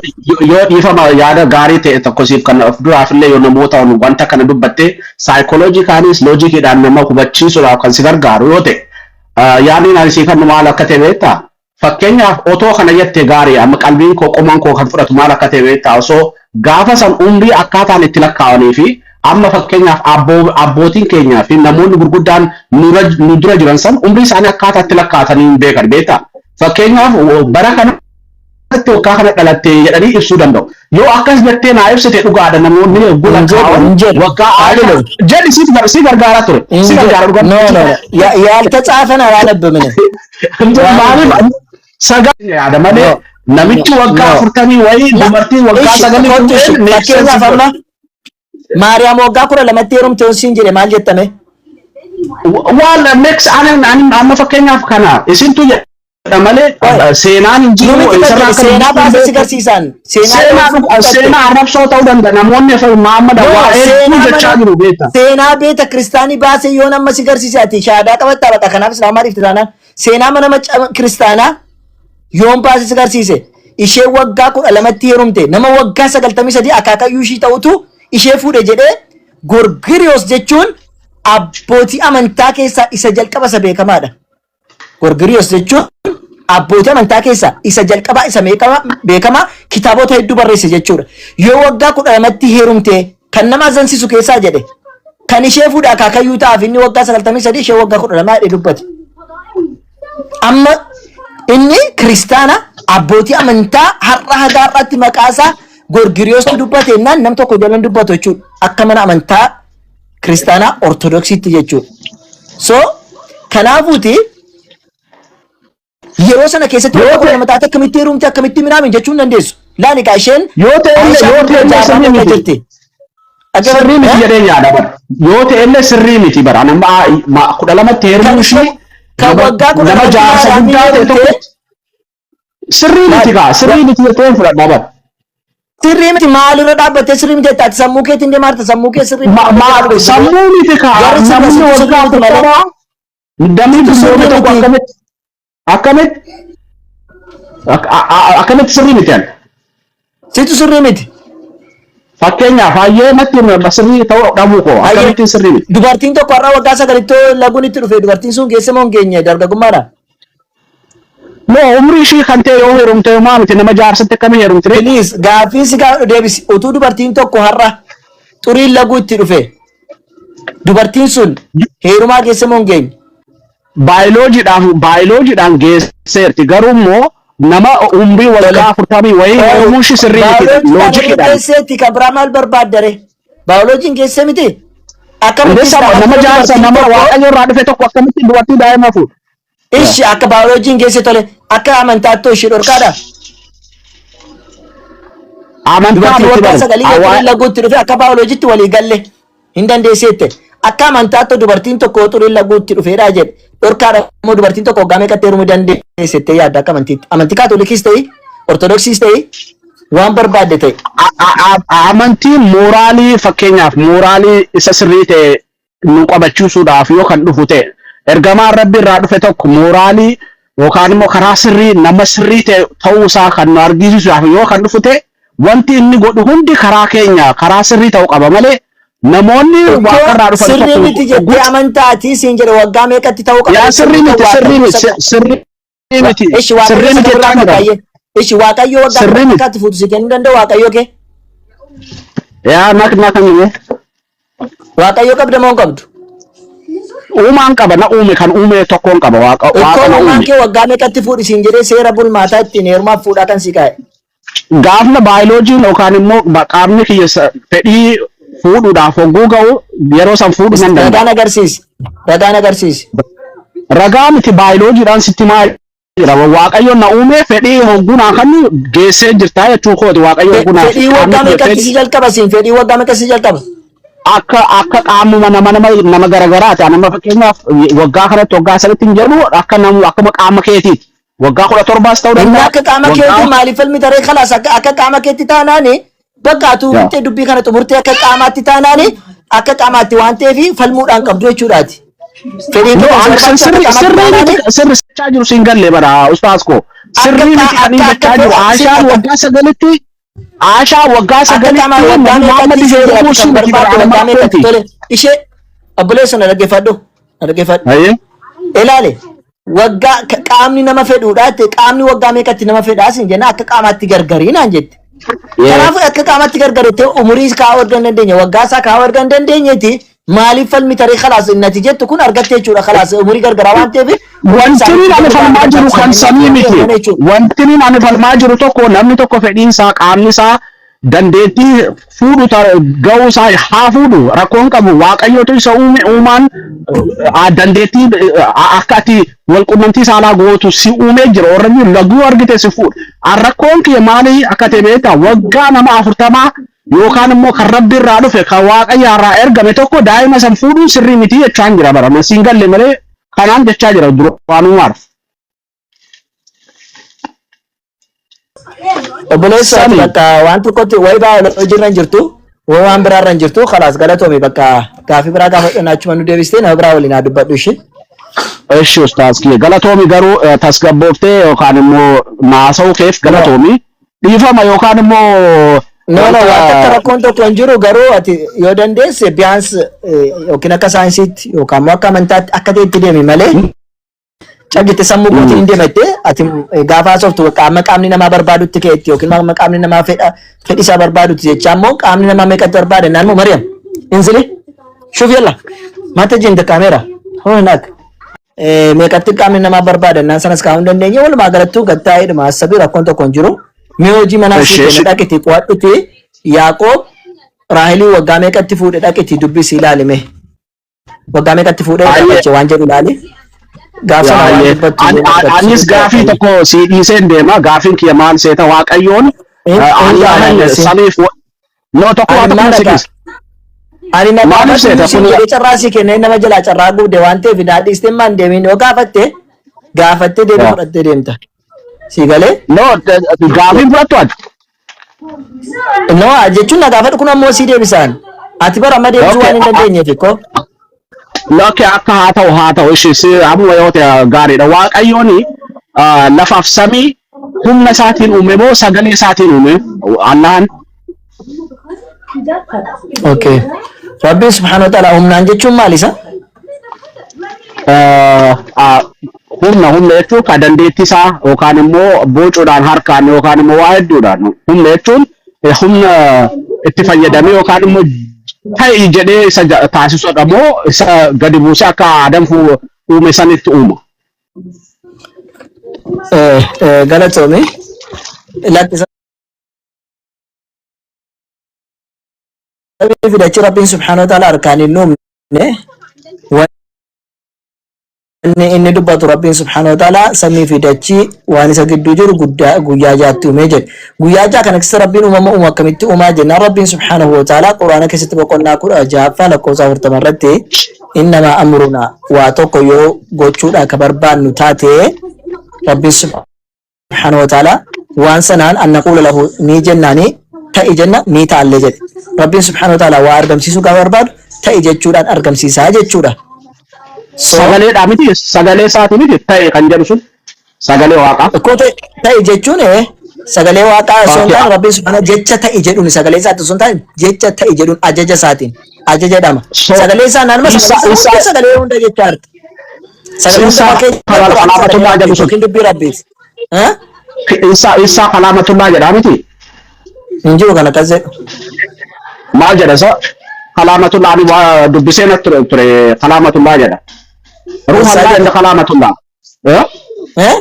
yoo dhiifama, yaada gaarii ta'e tokko siif kan of duraaf illee yoo namoota wanta kana dubbatte, saayikooloojikaanis loojikiidhaan nama hubachiisuudhaaf kan si gargaaru yoo ta'e, yaadni ani sii kennu maal akka ta'e beektaa? Fakkeenyaaf, otoo kana jette gaarii, amma qalbiin koo qomaan koo kan fudhatu maal akka ta'e beektaa? Osoo gaafa san umrii akkaataan itti lakkaa'anii fi amma fakkeenyaaf abbootiin keenyaa fi namoonni gurguddaan nu dura jiran san umrii isaanii akkaataa itti lakkaa'atanii hin beekan beektaa? Fakkeenyaaf, bara kana kanatti waggaa kana dhalatte jedhanii ibsuu danda'u. Yoo akkas jettee naa ibsite dhugaadha, namoonni yogguu Hin jedhu, lakkaa'an hin jedhu. waggaa Aishaa አይደለም። jedhi, si gargaaraa ture. Si gargaara dhugaa. No, no, no. ያልተጻፈን አላነብም እኔ። Maaliif sagal yaada malee No. namichi waggaa No. 40 wayii dubartii waggaa እሺ 9 kottu እሺ fuudheen make sense Fakkeenyaaf godha. Amma Maariyaam waggaa 12tti heerumte siin jedhe, maal jettame? Waan makes ani amma fakkeenyaaf kana isintu jedha malee seenaan hin jiru. Nuti isarraa bakka akka seenaa baasee si garsiisan. Seenaa Seenaa seenaa arrabsoo ta'uu danda'a, namoonni Muhammad No, waa hedduu seenaa jechaa mana jiru beekta. Seenaa beeta kiristaanii baasee yoon amma si garsiise, ati shaadaa qabattaa baqa, kanaaf islaamaa dhiifte taanaan seenaa mana kiristaanaa yoon baasee si garsiise, ishee waggaa 12tti heerumte, nama waggaa 93 akaakayyuu ishii ta'utu ishee fuudhe jedhee. Gorgiriyoos jechuun abbootii amantaa keessaa isa jalqaba, isa beekamaadha. Gorgiriyoos jechuun abbootii amantaa keessaa isa jalqabaa, isa beekamaa, kitaabota hedduu barreesse jechuudha. Yoo waggaa 12tti heerumte kan nama azansiisu keessaa jedhe, kan ishee fuudhe akaakayyuu ta'aaf, inni waggaa 93, ishee waggaa 12 jedhee dubbate. Amma inni kiristaana, abbootii amantaa har'a haga har'aatti maqaasaa Gorgiriyoostu dubbate jennaan nam tokko jalan dubbatu jechuudha. Akka mana amantaa kiristaanaa Ortodoksiitti jechuudha. So kanaafuuti yeroo sana keessatti Yoo waggaa kudha ta'e lama taate akkamitti heerumte, akkamitti minaamin jechuu hin dandeessu. Laani egaa isheen Yoo ta'e illee Aishaan yoo ta'e illee jaarraa sirrii meeqa miti. jirti? Sirrii miti jedheen yaada bara. Yoo ta'e illee sirrii miti bara. Nama 12tti heerumuu ishee Kan waggaa kudha nama lamatti jaarsa Maariyaamiin guddaa ta'e heerumte tokko sirrii miti gaa, sirrii miti jettee fudhadha bara. Sirrii miti maalirra dhaabbattee sirrii miti jetta? Ati sammuu keetiin deemaa jirta, sammuu kee sirrii miti. Sammuu miti kaa, Jarri sirna namni sirrii waggaa miti malee. 40 namni dulloome Sirrii tokko miti. Akkamitti sirrii miti ani? Situ sirrii miti. Fakkeenyaaf hayyee natti himi, sirrii ta'uu dhabuu koo akkamittiin sirrii miti? Dubartiin tokko har'a waggaa 9tti laguun itti dhufe, dubartiin sun geesse moo hin geenye dargaggummaadha? No, umrii ishii kan ta'e yoo heerumte maa miti, nama jaarsatti akkamii heerumte? Please, gaaffii si gaafadhu deebisi. Utuu dubartiin tokko har'a xuriin laguu itti dhufe, dubartiin sun heerumaa geesse moo hin geenye? Baayoloojiidhaan geesseerti, garuu immoo nama umrii waggaa 40 wayii heerumuu ishii sirrii miti Baayoloojiidhaan loojikiidhaan. Geesseetti, kan biraa maal barbaaddare? Baayoloojiin geesse miti? Akkamitti Innis nama jaarsa, nama Waaqayyo irraa dhufe tokko akkamitti dubartii daa'ima fuudha? Ishi akka baayoloojiin geesse tole, akka amantaatti ishee dhorkaadha. Amantaa Dubartii miti waggaa bara. 9 xuriin laguutti dhufe, akka baayoloojiitti walii galle hin dandeesseette. Akka amantaatti dubartiin tokko xuriin laguutti dhufeedha jedhe. Dhorkaadha immoo dubartiin tokko waggaa meeqatti heerumuu dandeessettee yaadda akka amantiitti? Amantii Kaatolikiis ta'e, Ortodoksiis ta'e, waan barbaadde ta'e. Amantiin mooraalii, fakkeenyaaf mooraalii isa sirrii ta'e nu qabachiisuudhaaf yoo kan dhufu ta'e, ergamaan Rabbi irraa dhufe tokko mooraalii yookaan immoo karaa sirrii nama sirrii ta'e ta'uu isaa kan nu argisiisuudhaaf yoo kan dhufu ta'e, wanti inni godhu hundi karaa keenya karaa sirrii ta'uu qaba malee namoonni Waaqa irraa dhufan Sirrii tokko miti jettee amantaatii siin jedhe, waggaa meeqatti ta'uu qaba? Yaa, sirrii miti, sirrii miti, sirrii miti. Ishi Waaqayyo Sirrii miti sana jechaa biraa jira. baay'ee. Ishi Waaqayyo waggaa Sirrii miti. meeqatti fuutu si kennuu danda'u Waaqayyo kee? Yaa, nak kan Waaqayyo qabda moo hin qabdu? Uumaan qaba, na uume, kan uume tokkoon qaba, Waaqa Ikkoo Waaqa na uumaan uume. kee waggaa meeqatti fuudhi siin jedhee seera bulmaataa ittiin heerumaaf fuudhaa kan si kaa'e? Gaafna baayoloojiin yookaan immoo qaamni kiyya fedhii fuudhuudhaaf hogguu ga'u, yeroo san fuudhuu nan danda'a. Ragaan agarsiisi. Ragaan agarsiisi. Ragaa miti, baayoloojiidhaan sitti maal jira, Waaqayyo na uume, fedhii hogguu naa kennu geessee jirtaa jechuu kooti, Waaqayyo hogguu naa Fedhii qaamni waggaa kiyya meeqatti fedhii si jalqaba siin? Fedhii waggaa meeqatti si jalqaba? Akka qaamuma nama garagaraati. Nama fakkeenyaaf waggaa kanatti, waggaa sanitti hin jedhu, akka namu akkuma qaama keetiiti. Waggaa 17s ta'uu Inni danda'a. akka qaama keetii maaliif falmi taree kalaas, akka qaama keetti taanaani bakka atuu fixxee dubbii kana xumurtee, akka qaamaatti taanaani, akka qaamaatti waan ta'eef falmuudhaan qabdu jechuudhaati. Fedhii No, kee kan ani si sirri barbaachisu akka sirrii qaamaatti miti, taanaani sirri jechaa jiru siin galle bara, ustaas koo. Sirrii miti kan inni jechaa jiru. Aishaan waggaa 9tti, Aishaan waggaa akka 9tti qaamaan waggaa Nabi Muhammad meeqatti si heerumuu jiraatu si kan miti bara, barbaadde ana waggaa meeqatti kooti. tole, ishee obboleessa, na dhaggeeffadhu, na dhaggeeffadhu. Ayyee. Ilaale, waggaa qaamni nama fedhuudha jette, qaamni waggaa meeqatti nama fedhaa siin jenna, akka qaamaatti gargarii naan jette. Kanaafuu akka qaamaatti gargarettee umurii kaa'uu erga hin dandeenye, waggaa isaa kaa'uu erga hin dandeenyeeti. Maaliif falmi taree khalaas inni ati jettu kun argatte jechuudha khalaas umurii gargaraa waan ta'eef Wanti isaanitti ani jedhu falmaa jiru kan barbaachisanii samii miti. kana jechuudha. Wanti ani falmaa jiru tokko namni tokko fedhiin isaa qaamni isaa dandeettii fuudhu ga'uu isaa haa fuudhu rakkoon qabu waaqayyotu isa uume uumaan dandeettii akka ati walqunnamtii saalaa gootu si uumee jira already laguu argite si fuudha. Rakkoon kee maali akka ta'e beektaa waggaa nama 40 yookaan immoo kan rabbi irraa dhufe kan waaqayyo irraa ergame tokko daa'ima san fuudhuun sirrii miti jechaan jira bara siin galle malee kanaan jechaa jira duraanuu maal. Obboleessa ati Sami. bakka waan tokkotti wayi baay'ee irra hin jirtu wayi waan biraa irra hin jirtu khalaas galatoomi bakka gaafii biraa gaafa achuma nu deebistee nama biraa waliin haa dubbadhu ishee. Eshi ustaaz kiyya galatoomi garuu tasgabbooftee yookaan immoo naasa'uu keef galatoomi dhiifama yookaan immoo No, no, wanta waan takka rakkoon tokko hin jiru garuu ati yoo dandeesse biyaans yookiin akka saayinsiitti yookaan immoo akka amantaatti akka ta'etti deemi malee callitte sammuu kootiin hin deematte ati gaafa haasoftu qaama qaamni namaa barbaadutti ka'etti yookiin qaama qaamni namaa fedha fedhi isaa barbaadutti jecha ammoo qaamni namaa meeqatti barbaada naan immoo Mariam inzili shuf yalla maata jinta kaameera hoo hinak meeqatti qaamni namaa barbaada naan sanas kaa'uu hin dandeenye walumaa galattuu gattaa'eedhuma asabii rakkoon tokko hin jiru. Mee hojii manaa sii Eshi kenna eshi dhaqiti qo'adhuti Yaaqoob Raahelii waggaa meeqatti fuudhe dhaqiti dubbisi ilaali mee. Waggaa meeqatti fuudhee baay'ee gaafache waan jedhu ilaali. Gaaf sana waan baay'ee dubbattu yoo argattu anis sirriitti gaafii waaqayyo. tokko si dhiiseen deema gaafiin kiyya maal seeta waaqayyoon Hin Allahan jaalanna samiif no tokko Ani waa tokko maal si dhagaa dhiisa ani na maaliif gaafadhu seeta siin kun jedhee carraa sii kennee nama jalaa carraa gubde waan ta'eef naa dhiistee maan deemin yoo gaafatte gaafattee deebii fudhattee deemta. Sii galee? No gaafiin fudhattu ati No jechuun na gaafadhu kun ammoo sii deebisaan. Ati bara amma deebisuu okay waan hin dandeenyeef ko. Okay akka haa ta'u ishee si amma yoo ta'e gaariidha waaqayyoon lafaaf samii humna isaatiin uume moo sagalee isaatiin uume Allahan Okay. Rabbiin subhaanahu wa ta'ala humnaan jechuun maal isa? Humna humna jechuun ka dandeettii isaa yookaan immoo bocuudhaan harkaan yookaan immoo waa hedduudhaan humna jechuun humna itti fayyadamee yookaan immoo ta'i jedhee isa taasisudha moo isa gadi buusee akka Adam uume sanitti uuma. Galatoomi. Lakki fidachuu Rabbiin subhaanahu wa ta'ala harkaan hin uumne. Wanni inni dubbatu Rabbiin subhaanahu wa ta'ala samii fi dachii waan isa gidduu jiru guddaa guyyaa jaatti uumee jedhe. Guyyaa ja'a kana keessa Rabbiin uumama uumu akkamitti uumaa jennaan Rabbiin subhaanahu wa ta'ala Quraana keessatti boqonnaa 16ffaa lakkoofsa 40 irratti innamaa amruna waa tokko yoo gochuudha ka barbaannu taate Rabbiin subhaanahu wa ta'ala waan sanaan an naquula lahu ni jennaani ta'i jenna ni ta'allee jedhe. Rabbiin subhaanahu wa ta'ala waa argamsiisuu gaafa barbaadu ta'i jechuudhaan argamsiisaa jechuudha. So Sagaleedhaa miti sagalee isaatii miti ta'e kan jedhu sun sagalee waaqaa. Ikkoo ta'e jechuun sagalee waaqaa osoo hin taane Rabbiin subhaanahu jecha ta'e jedhuun sagalee isaatti osoo hin taane jecha ta'e jedhuun ajaja isaatiin ajaja jedhama. So Sagalee isaa naanuma isa sagalee isaa isa hunda sagalee hunda jecha arta. Sagalee hunda isa fakkeenya Qur'aana sagalee kalaamatullah jedhu Rabbiiti sun yookiin dubbii Rabbiiti. Isa isa kalaamatullah jedhaa miti Hin jiru kan akkas jedhu. maal jedha isa kalaamatullah ani waa dubbisee natti ture ture kalaamatullah jedha. Eessaa Ruuhallah jedha? inni kalaamatullah. Eh? Eh?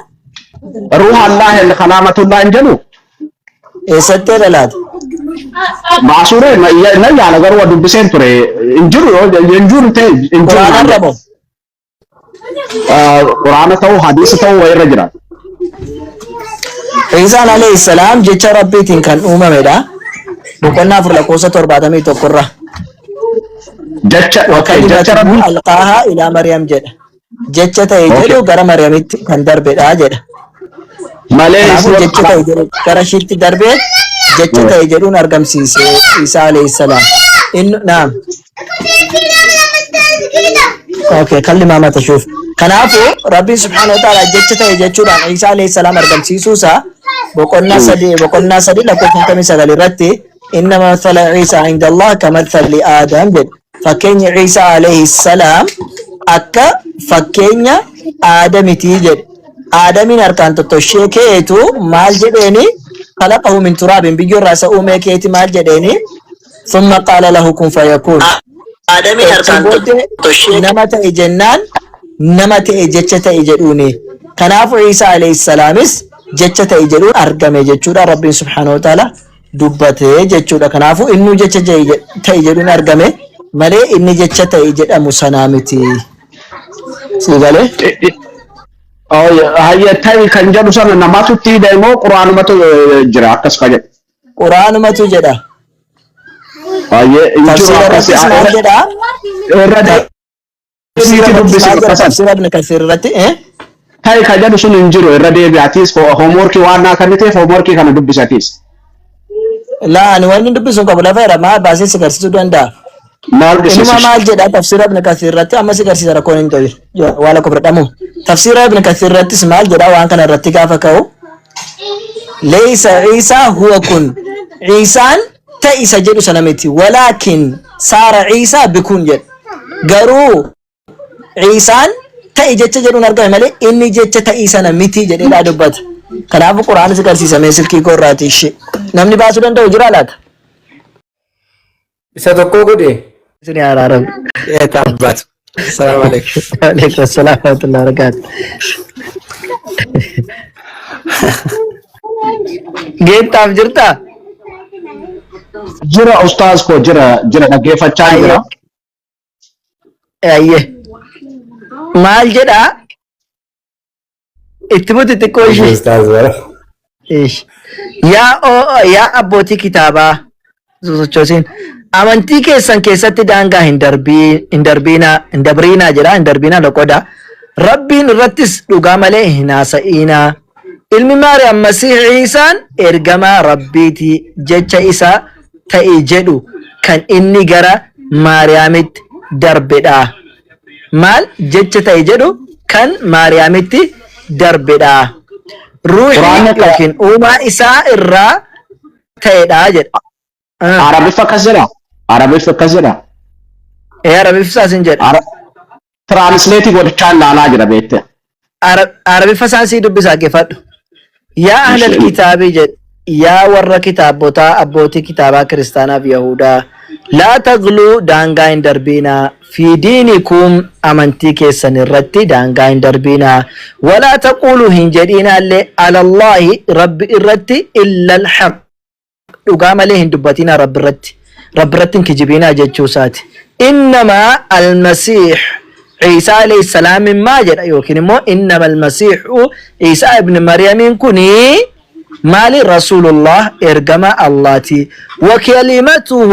Ruuhallah inni kalaamatullah hin jedhu. Eessatti jedha laata? Baasuure na yaala garuu waa dubbiseen ture hin jiru yoo hin jiru ta'e hin jiru Quraana naan irra jedhe. moo? Quraana ta'uu hadiisa ta'uu wayirra jira. Iisaan alayhi salaam jecha Rabbiitiin kan uumamedha. Boqonnaa 4 lakkoofsa 71 irra. Jecha okay jecha Wakalimatuhu Rabbii alqaahaa ilaa Maryam jedha. Jecha ta'e okay jedhu gara Maryamitti kan darbedha jedha. malee Kanaafuu isni jecha ta'e jedhu gara ishiitti darbee jecha ta'e jedhuun argamsiise Iisaa alayhi salaam. Inni naam. Okay, kalli maama tashuuf. Kanaafuu Rabbiin subhaanahu wa ta'ala jecha ta'e jechuudhaan Iisaa alayhi salaam argamsiisuu isaa boqonnaa 3 lakkoofsa 59 irratti inna mathala Iisaa inda Allah kamathali Aadam jedhe. Fakkeenyi Iisaa alayhi salaam akka fakkeenya Aadamitii jedhe. Aadamiin harkaan tottoshee keetu maal jedheeni khalaqahu min turaabin biyyoo irraa isa uumee keeti maal jedheeni thumma qaala lahu kun fayakun. Aadamiin Achi harkaan booddee toshee nama ta'e jennaan nama ta'e jecha ta'e jedhuuni. Kanaafuu Iisaa alayhi salaamis jecha ta'e jedhuun argame jechuudha. Rabbiin subhaanahu wa ta'ala dubbate jechuudha. Kanaafuu innuu jecha ta'e jedhuun argame malee inni jecha ta'e jedhamu sanaa miti. Sii galee? Hayya, ta'e kan jedhu sana namatu itti hidha immoo quraanumatu jira akkas ka jedhu? Quraanumatu jedha. Hayyee, hin jiru. Tafsiira Akkasi irrattis maal jedha? Irra Tafsiira deebiitii irrattis dubbisi maal jedha? akkasan. Tafsiira Ibn Kasiir irratti Ta'e kan jedhu sun hin jiru, irra deebi'atiis homeworkii waan naa kenniteef homeworkii kana dubbisatiis. Laa, ani wanni dubbisu hin qabu, lafa jira, maal baasee si garsiisuu danda'a. Maal Inuma argisiisu? maal jedha tafsiira Ibn Kasiir irratti? Amma si garsiisa, rakkoon hin ta'u. Waa lakko fudhadhamu. Tafsiira Ibn Kasiir irrattis maal jedha waan kana irratti gaafa ka'u? ليس عيسى هو كن, Ciisaan ta'e isa jedhu sana miti. ولكن صار عيسى بكن jedha. Garuu Ciisaan ta'e jecha jedhuun argame malee inni jecha ta'ii sana miti jedheedhaa dubbata. Kanaafuu quraana si garsiisamee silkii koo irraati ishee. Namni baasuu danda'u jira laata? Isa tokko godhe. Isin araaramu. Eeta abbaatu. السلام عليكم. عليكم السلام ورحمة الله وبركاته. Geettaaf jirtaa? Jira ustaaz koo, jira, jira, dhaggeeffachaa jira. Ayyee. Maal jedhaa? Itti buti xiqqoo ishee. Ustaaz bara. Ish. Yaa abbootii kitaabaa sosochoosiin, amantii keessan keessatti daangaa hin darbii hin darbiinaa, hin dabriinaa jedha, hin darbiinaa loqoda. Rabbiin irrattis dhugaa malee hin haasa'inaa. Ilmi Maariyaam Masiih Iisaan ergamaa Rabbiiti, jecha isaa ta'e jedhu kan inni gara Maariyaamitti darbedha. Maal? Jecha ta'e jedhu kan Maariyaamitti darbedha. Ruuxii Quraanni yookiin uumaa isaa irraa ta'edha jedha. Ah, Arabiffa akkas jedha. Arabiffa akkas jedha. Ee, Arabiffa isaas hin jedha. Translate godhachaa ilaalaa jira beekte. Arabiffa isaan sii dubbisaa, geeffadhu. يا أهل الكتاب jedhe, yaa warra kitaabotaa, abbootii kitaabaa kiristaanaaf Yahudaa, لا تغلوا, daangaa hin darbinaa, في دينكم, amantii keessan irratti daangaa hin darbinaa, ولا تقولوا, hin jedhinaallee, على الله, rabbi irratti, إلا الحق, dhugaa malee hin dubbatinaa rabbi irratti, rabbi irratti hin kijibinaa jechuu isaati. إنما المسيح عيسى عليه السلام maa jedha? Yookiin immoo إنما المسيح عيسى ابن Maryamiin kuni maali? رسول الله, ergama Allaati. وكلمته,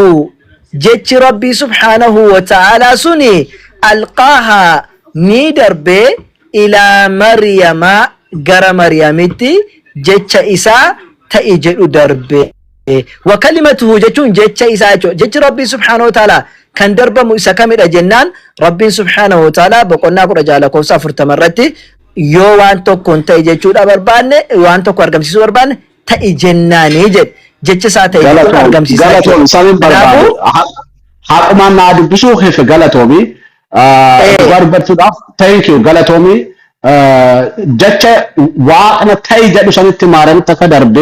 jechi rabbii سبحانه وتعالى suni, ألقاها, ni darbe, إلى مريم, gara Maryamitti jecha isaa ta'i jedhu darbe. وكلمته jechuun jecha isaa jechuudha. Jechi rabbii سبحانه وتعالى kan darbamu isa kamidha jennaan, rabbiin سبحانه وتعالى boqonnaa 16 lakkoofsa 40 irratti yoo waan tokko hin ta'e jechuudha barbaanne, waan tokko argamsiisuu barbaanne, ta'i jennaanii jedhe. Jecha isaa ta'e jechuun Galatoom, argamsiisaa galatoom, jechuudha. sanin barbaadu. Kanaafuu Haqumaan naa dubbisuu hefe, galatoomi. Dhugaa dubbachuudhaaf thank you, galatoomi. Jecha waaqna ta'i jedhu sanitti maaramitti akka darbe.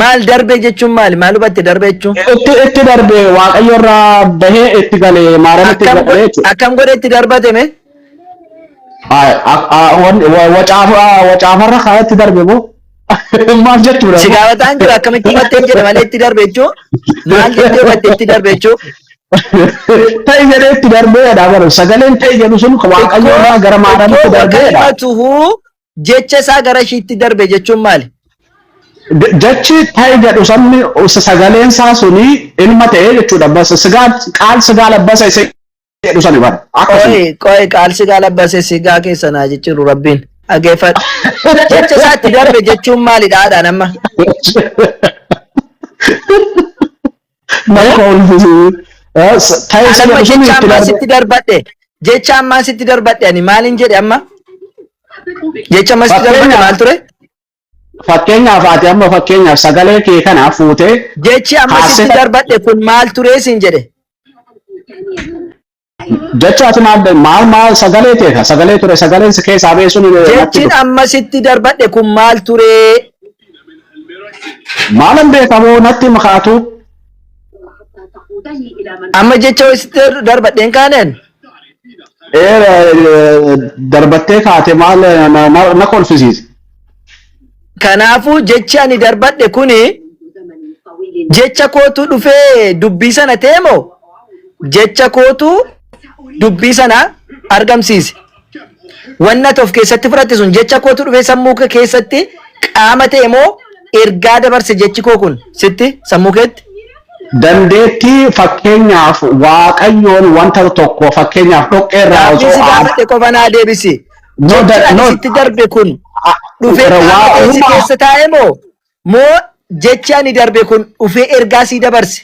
Maal darbe jechuun maali? Maal hubatte darbe jechuun? Itti darbe, waaqayyo irraa bahee itti galee, maaramitti Akkam galee jechuudha. Akkam godhe itti darbate mee? Wacaafarra kaayatti darbe moo? Maal jechuudha? Si gaafataan jira, akkamitti hubattee jedhe malee itti darbe jechuun maal jettee hubatte itti darbe jechuun? Ta'i jedhee itti darbeedha bara, sagaleen ta'i jedhu sun waaqayyo irraa gara maaramitti darbeedha. وكلمته, jecha isaa gara ishiitti darbe jechuun maali? Jechi ta'i jedhu sanni sagaleen isaa suni ilma ta'ee jechuudha. بس ስጋ ቃል ስጋ ለበሰ isa jedhu sani bara. Akkasuma. ቆይ ቆይ, ቃል ስጋ ለበሰ sigaa keessa naa jechuun rabbiin dhageeffadhu. Jecha isaa itti darbe jechuun maalidha haadhaan amma? Nama kolfisuu. Ta'i isa Amma jedhu suni jecha itti ammaa darbe. sitti darbadhe. Jecha ammaa sitti darbadhe ani maalin jedhe amma? Jecha ammaa sitti darbadhe maal ture? Fakkeenyaaf ati amma fakkeenyaaf sagalee kee kana fuutee Jechi amma sitti darbadhe kun maal ture siin jedhe? Jecha ati maal maal maal sagalee ta'e sagalee ture, sagaleen si keessaa ba'e sun natti Jechi dhufe. amma sitti darbadhe kun maal ture? Maalan beekamoo natti makaatu. Amma jecha sitti darbadheen kaaneen. Darbattee kaate maal na kolfisiise. Kanaafuu jechi ani darbadhe kuni jecha kootu dhufee dubbii sana ta'e moo jecha kootu dubbii sana argamsiise? Wanni ati of keessatti fudhatte sun jecha kootu dhufee sammuu kee keessatti qaama ta'e moo ergaa dabarse jechi koo kun sitti sammuu keetti? Dandeettii fakkeenyaaf Waaqayyoon wanta tokko fakkeenyaaf dhoqqee irraa Gaaffii osoo si gaafadhe qofa naa deebisi. No, Jechi ani no. sitti darbe kun dhufee qaama ta'e si keessa taa'e moo moo jechi ani darbe kun dhufee ergaa sii dabarse?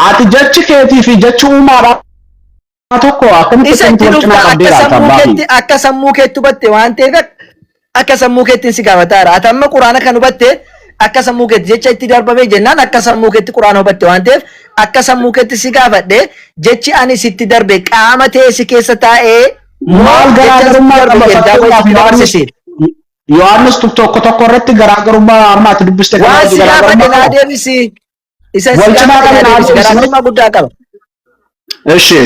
Ati jechi keetii fi jechi uumaadhaa tokko akkamitti Isa akkamitti itti wal cinaa dhufta qabdee akka laata sammuu abbaa keetti akka sammuu keetti hubatte waan ta'eef akka sammuu keetti si gaafataara. Ati amma quraana kan hubatte akka sammuu keetti jecha itti darbame jennaan akka sammuu keetti quraana hubatte waan ta'eef akka sammuu keetti si gaafadhe jechi ani sitti darbe qaama ta'e si keessa taa'ee moo Maal jecha sitti garaagarummaa darbe qaba ergaa koo fakkeenyaaf sitti Yohaannis dabarsise? Yohaannis tokko tokko irratti garaagarummaa amma ati dubbiste kana Waan wajji si gaafadhe garaagarummaa naa qaba. deebisi. Isa si Wal cinaa gaafadhe qabi naa naa deebisi. deebisi. Garaagarummaa guddaa qaba. Eshi.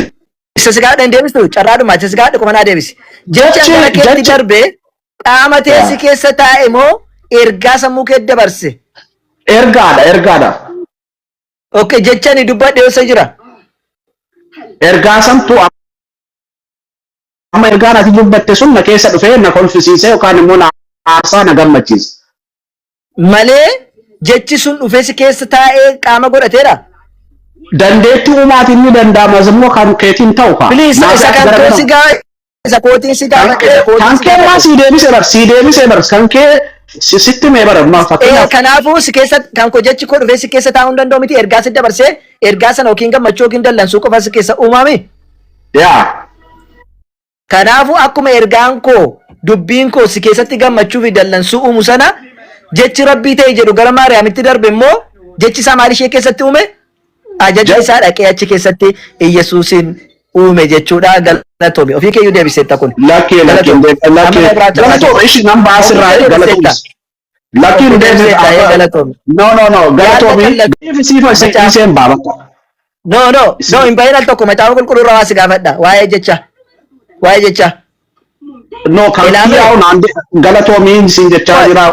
Isa si gaafadhe hin deebistu carraadhuma isa si gaafadhe qofa naa deebisi. Jechi Jechi gara keetti jechi darbe qaama ta'e si keessa taa'e moo ergaa sammuu keetti dabarse? Ergaadha ergaadha. Okay, jecha ani dubbadhe eessa jira? Ergaa santu amma ergaan ati dubbatte sun na keessa dhufee na kolfisiisee yookaan immoo na aarsaa na gammachiise. Malee jechi sun dhufee si keessa taa'ee qaama godhateera. Dandeettii uumaatiin ni danda'ama immoo kan keetiin ta'u kaa. Please Maaf isa ati kan gara koo gara si gaa isa kootiin si gaafadhe isa kootiin Kan si kee maa gaafadhe. sii deebisee bar sii deebisee bar kan kee sitti mee bara maa fakkeenyaaf. Kanaafuu si keessa kan koo jechi koo dhufee si keessa taa'uu hin danda'u miti ergaa si dabarsee ergaa sana yookiin gammachuu yookiin dallansuu qofa si keessa uumame. Yaa. Kanaafuu akkuma ergaan koo dubbiin koo si keessatti gammachuu fi dallansuu uumu sana jechi Rabbii ta'e jedhu gara Maariyaamitti darbe immoo jechi isaa maal ishee keessatti uume? Ajaja isaa dhaqee achi keessatti Iyyasuusin uume jechuudha. Galatoomi. Ofii keeyyuu deebiseetta kun. Lakkee lakkee Galatoomi. lakkee Amma biraa carraa galatoomi ishi nan baasirraa Ofii kee galatoomi. deebiseetta. Lakkiin Ofii deebisee deebiseetta ee galatoomi. No no no Yaada galatoomi. kallattii. Siifa Macaafa. iseen baaba. No no no hin bahin al tokko macaafa qulqulluu irraa waa si gaafadha. Waa'ee jecha. Waa'ee jecha. No kan Ilaame. kiyyaa'u naan galatoomi siin jechaa jira.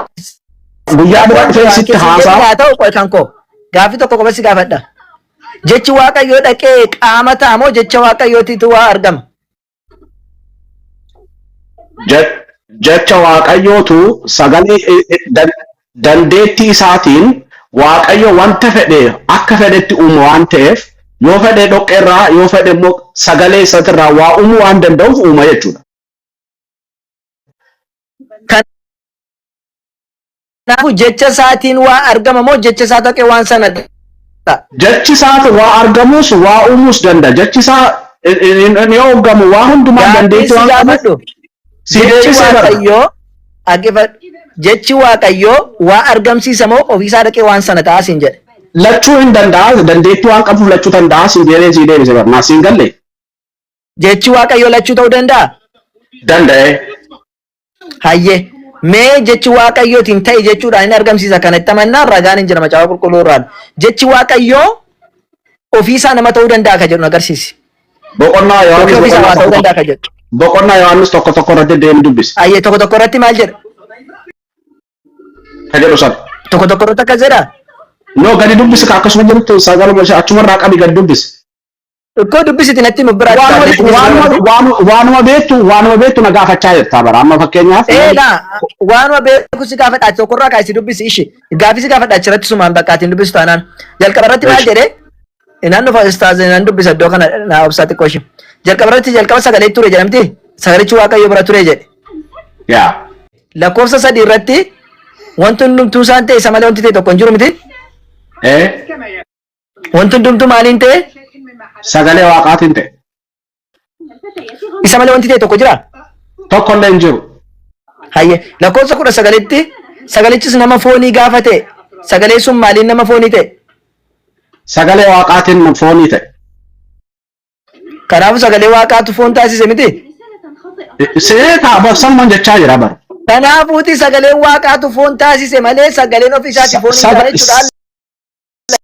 Guyyaa bira dhufee sitti haasaa. Haa ta'u qoy kan koo. Gaaffii tokko qofa si gaafadha. Jechi Waaqayyoo dhaqee qaama ta'a moo jecha Waaqayyootiitu waa argama? Jecha Waaqayyootu sagalee dandeettii isaatiin Waaqayyo wanta fedhe akka fedhetti uuma waan ta'eef yoo fedhe dhoqqeerraa yoo fedhe immoo sagalee isaatirraa waa uumuu waan danda'uuf uuma jechuudha. Kanaafuu jecha isaatiin waa argama moo jecha isaa dhaqee waan sana ta'a? Jechi isaatu waa argamus waa uumuus danda'a. Jechi isaa ni hooggamu waa hundumaa Gaaffii dandeettii si waan qabuuf gaafadhu. si Jechi deebisee bara. Waaqayyoo dhaggeeffadhu. Jechi Waaqayyoo waa argamsiisa moo ofiisaa dhaqee waan sana ta'a siin jedhe? Lachuu hin danda'a dandeettii waan qabuuf lachuu danda'a siin jedhee si deebise bara. Naa siin galle Jechi Waaqayyoo lachuu ta'uu danda'a? danda'e. Hayyee. Mee jechi Waaqayyootiin ta'e jechuudhaan inni argamsiisa kana itti amannaa ragaan hin jira macaafa qulqulluu irraan. Jechi Waaqayyoo ofiisaa nama ta'uu danda'a ka jedhu nu agarsiisi. Boqonnaa Yookiin Yohaannis ofiisaa boqonnaa waa ta'uu tokko danda'a ka jedhu. boqonnaa Yohaannis tokko tokko irratti deemi dubbisi. Hayyee tokko tokko irratti maal jedha? Ka jedhu sana. Tokko tokko irratti akkas jedha? No gadi dubbisi ka akkasuma jirutti sagaluma ishee achumarraa qabi gadi dubbisi. Ikkoo dubbisiti natti himu biraatti Waanuma ta'a. Natti waanuma dubbisi. waanuma waanuma beektu waanuma beektu na gaafachaa jirta bara amma fakkeenyaaf Ee laa waanuma beeku si gaafadha ati tokkorraa kaasi dubbisi ishi gaaffii si gaafadha achirratti sumaan bakka ati hin dubbistu taanaan jalqaba irratti maal Eshi. jedhe Inaan dhufa ustaaz inaan dubbisa iddoo kana naa obsaa xiqqoo ishee. Jalqaba irratti jalqaba sagalee ture jedhamti. Sagalichi Waaqayyo bira ture jedhe. Yaa. Lakkoofsa sadii irratti wanti hundumtuu isaan ta'e isa malee wanti ta'e tokko hin jiru miti. Ee. Wanti hundumtuu maaliin ta'e? Sagalee Waaqaatiin ta'e. Isa malee wanti ta'e tokko jira? Tokko illee hin jiru. Hayyee lakkoofsa 19tti sagalichis nama foonii gaafa ta'e sagalee sun maaliin nama foonii ta'e? Sagalee Waaqaatiin foonii ta'e. Kanaafuu sagalee Waaqaatu foon taasise miti? Seetaa barsamman jechaa jira bara. Kanaafuuti sagaleen Waaqaatu foon taasise malee sagaleen ofii isaatii foon hin taane jechuudha.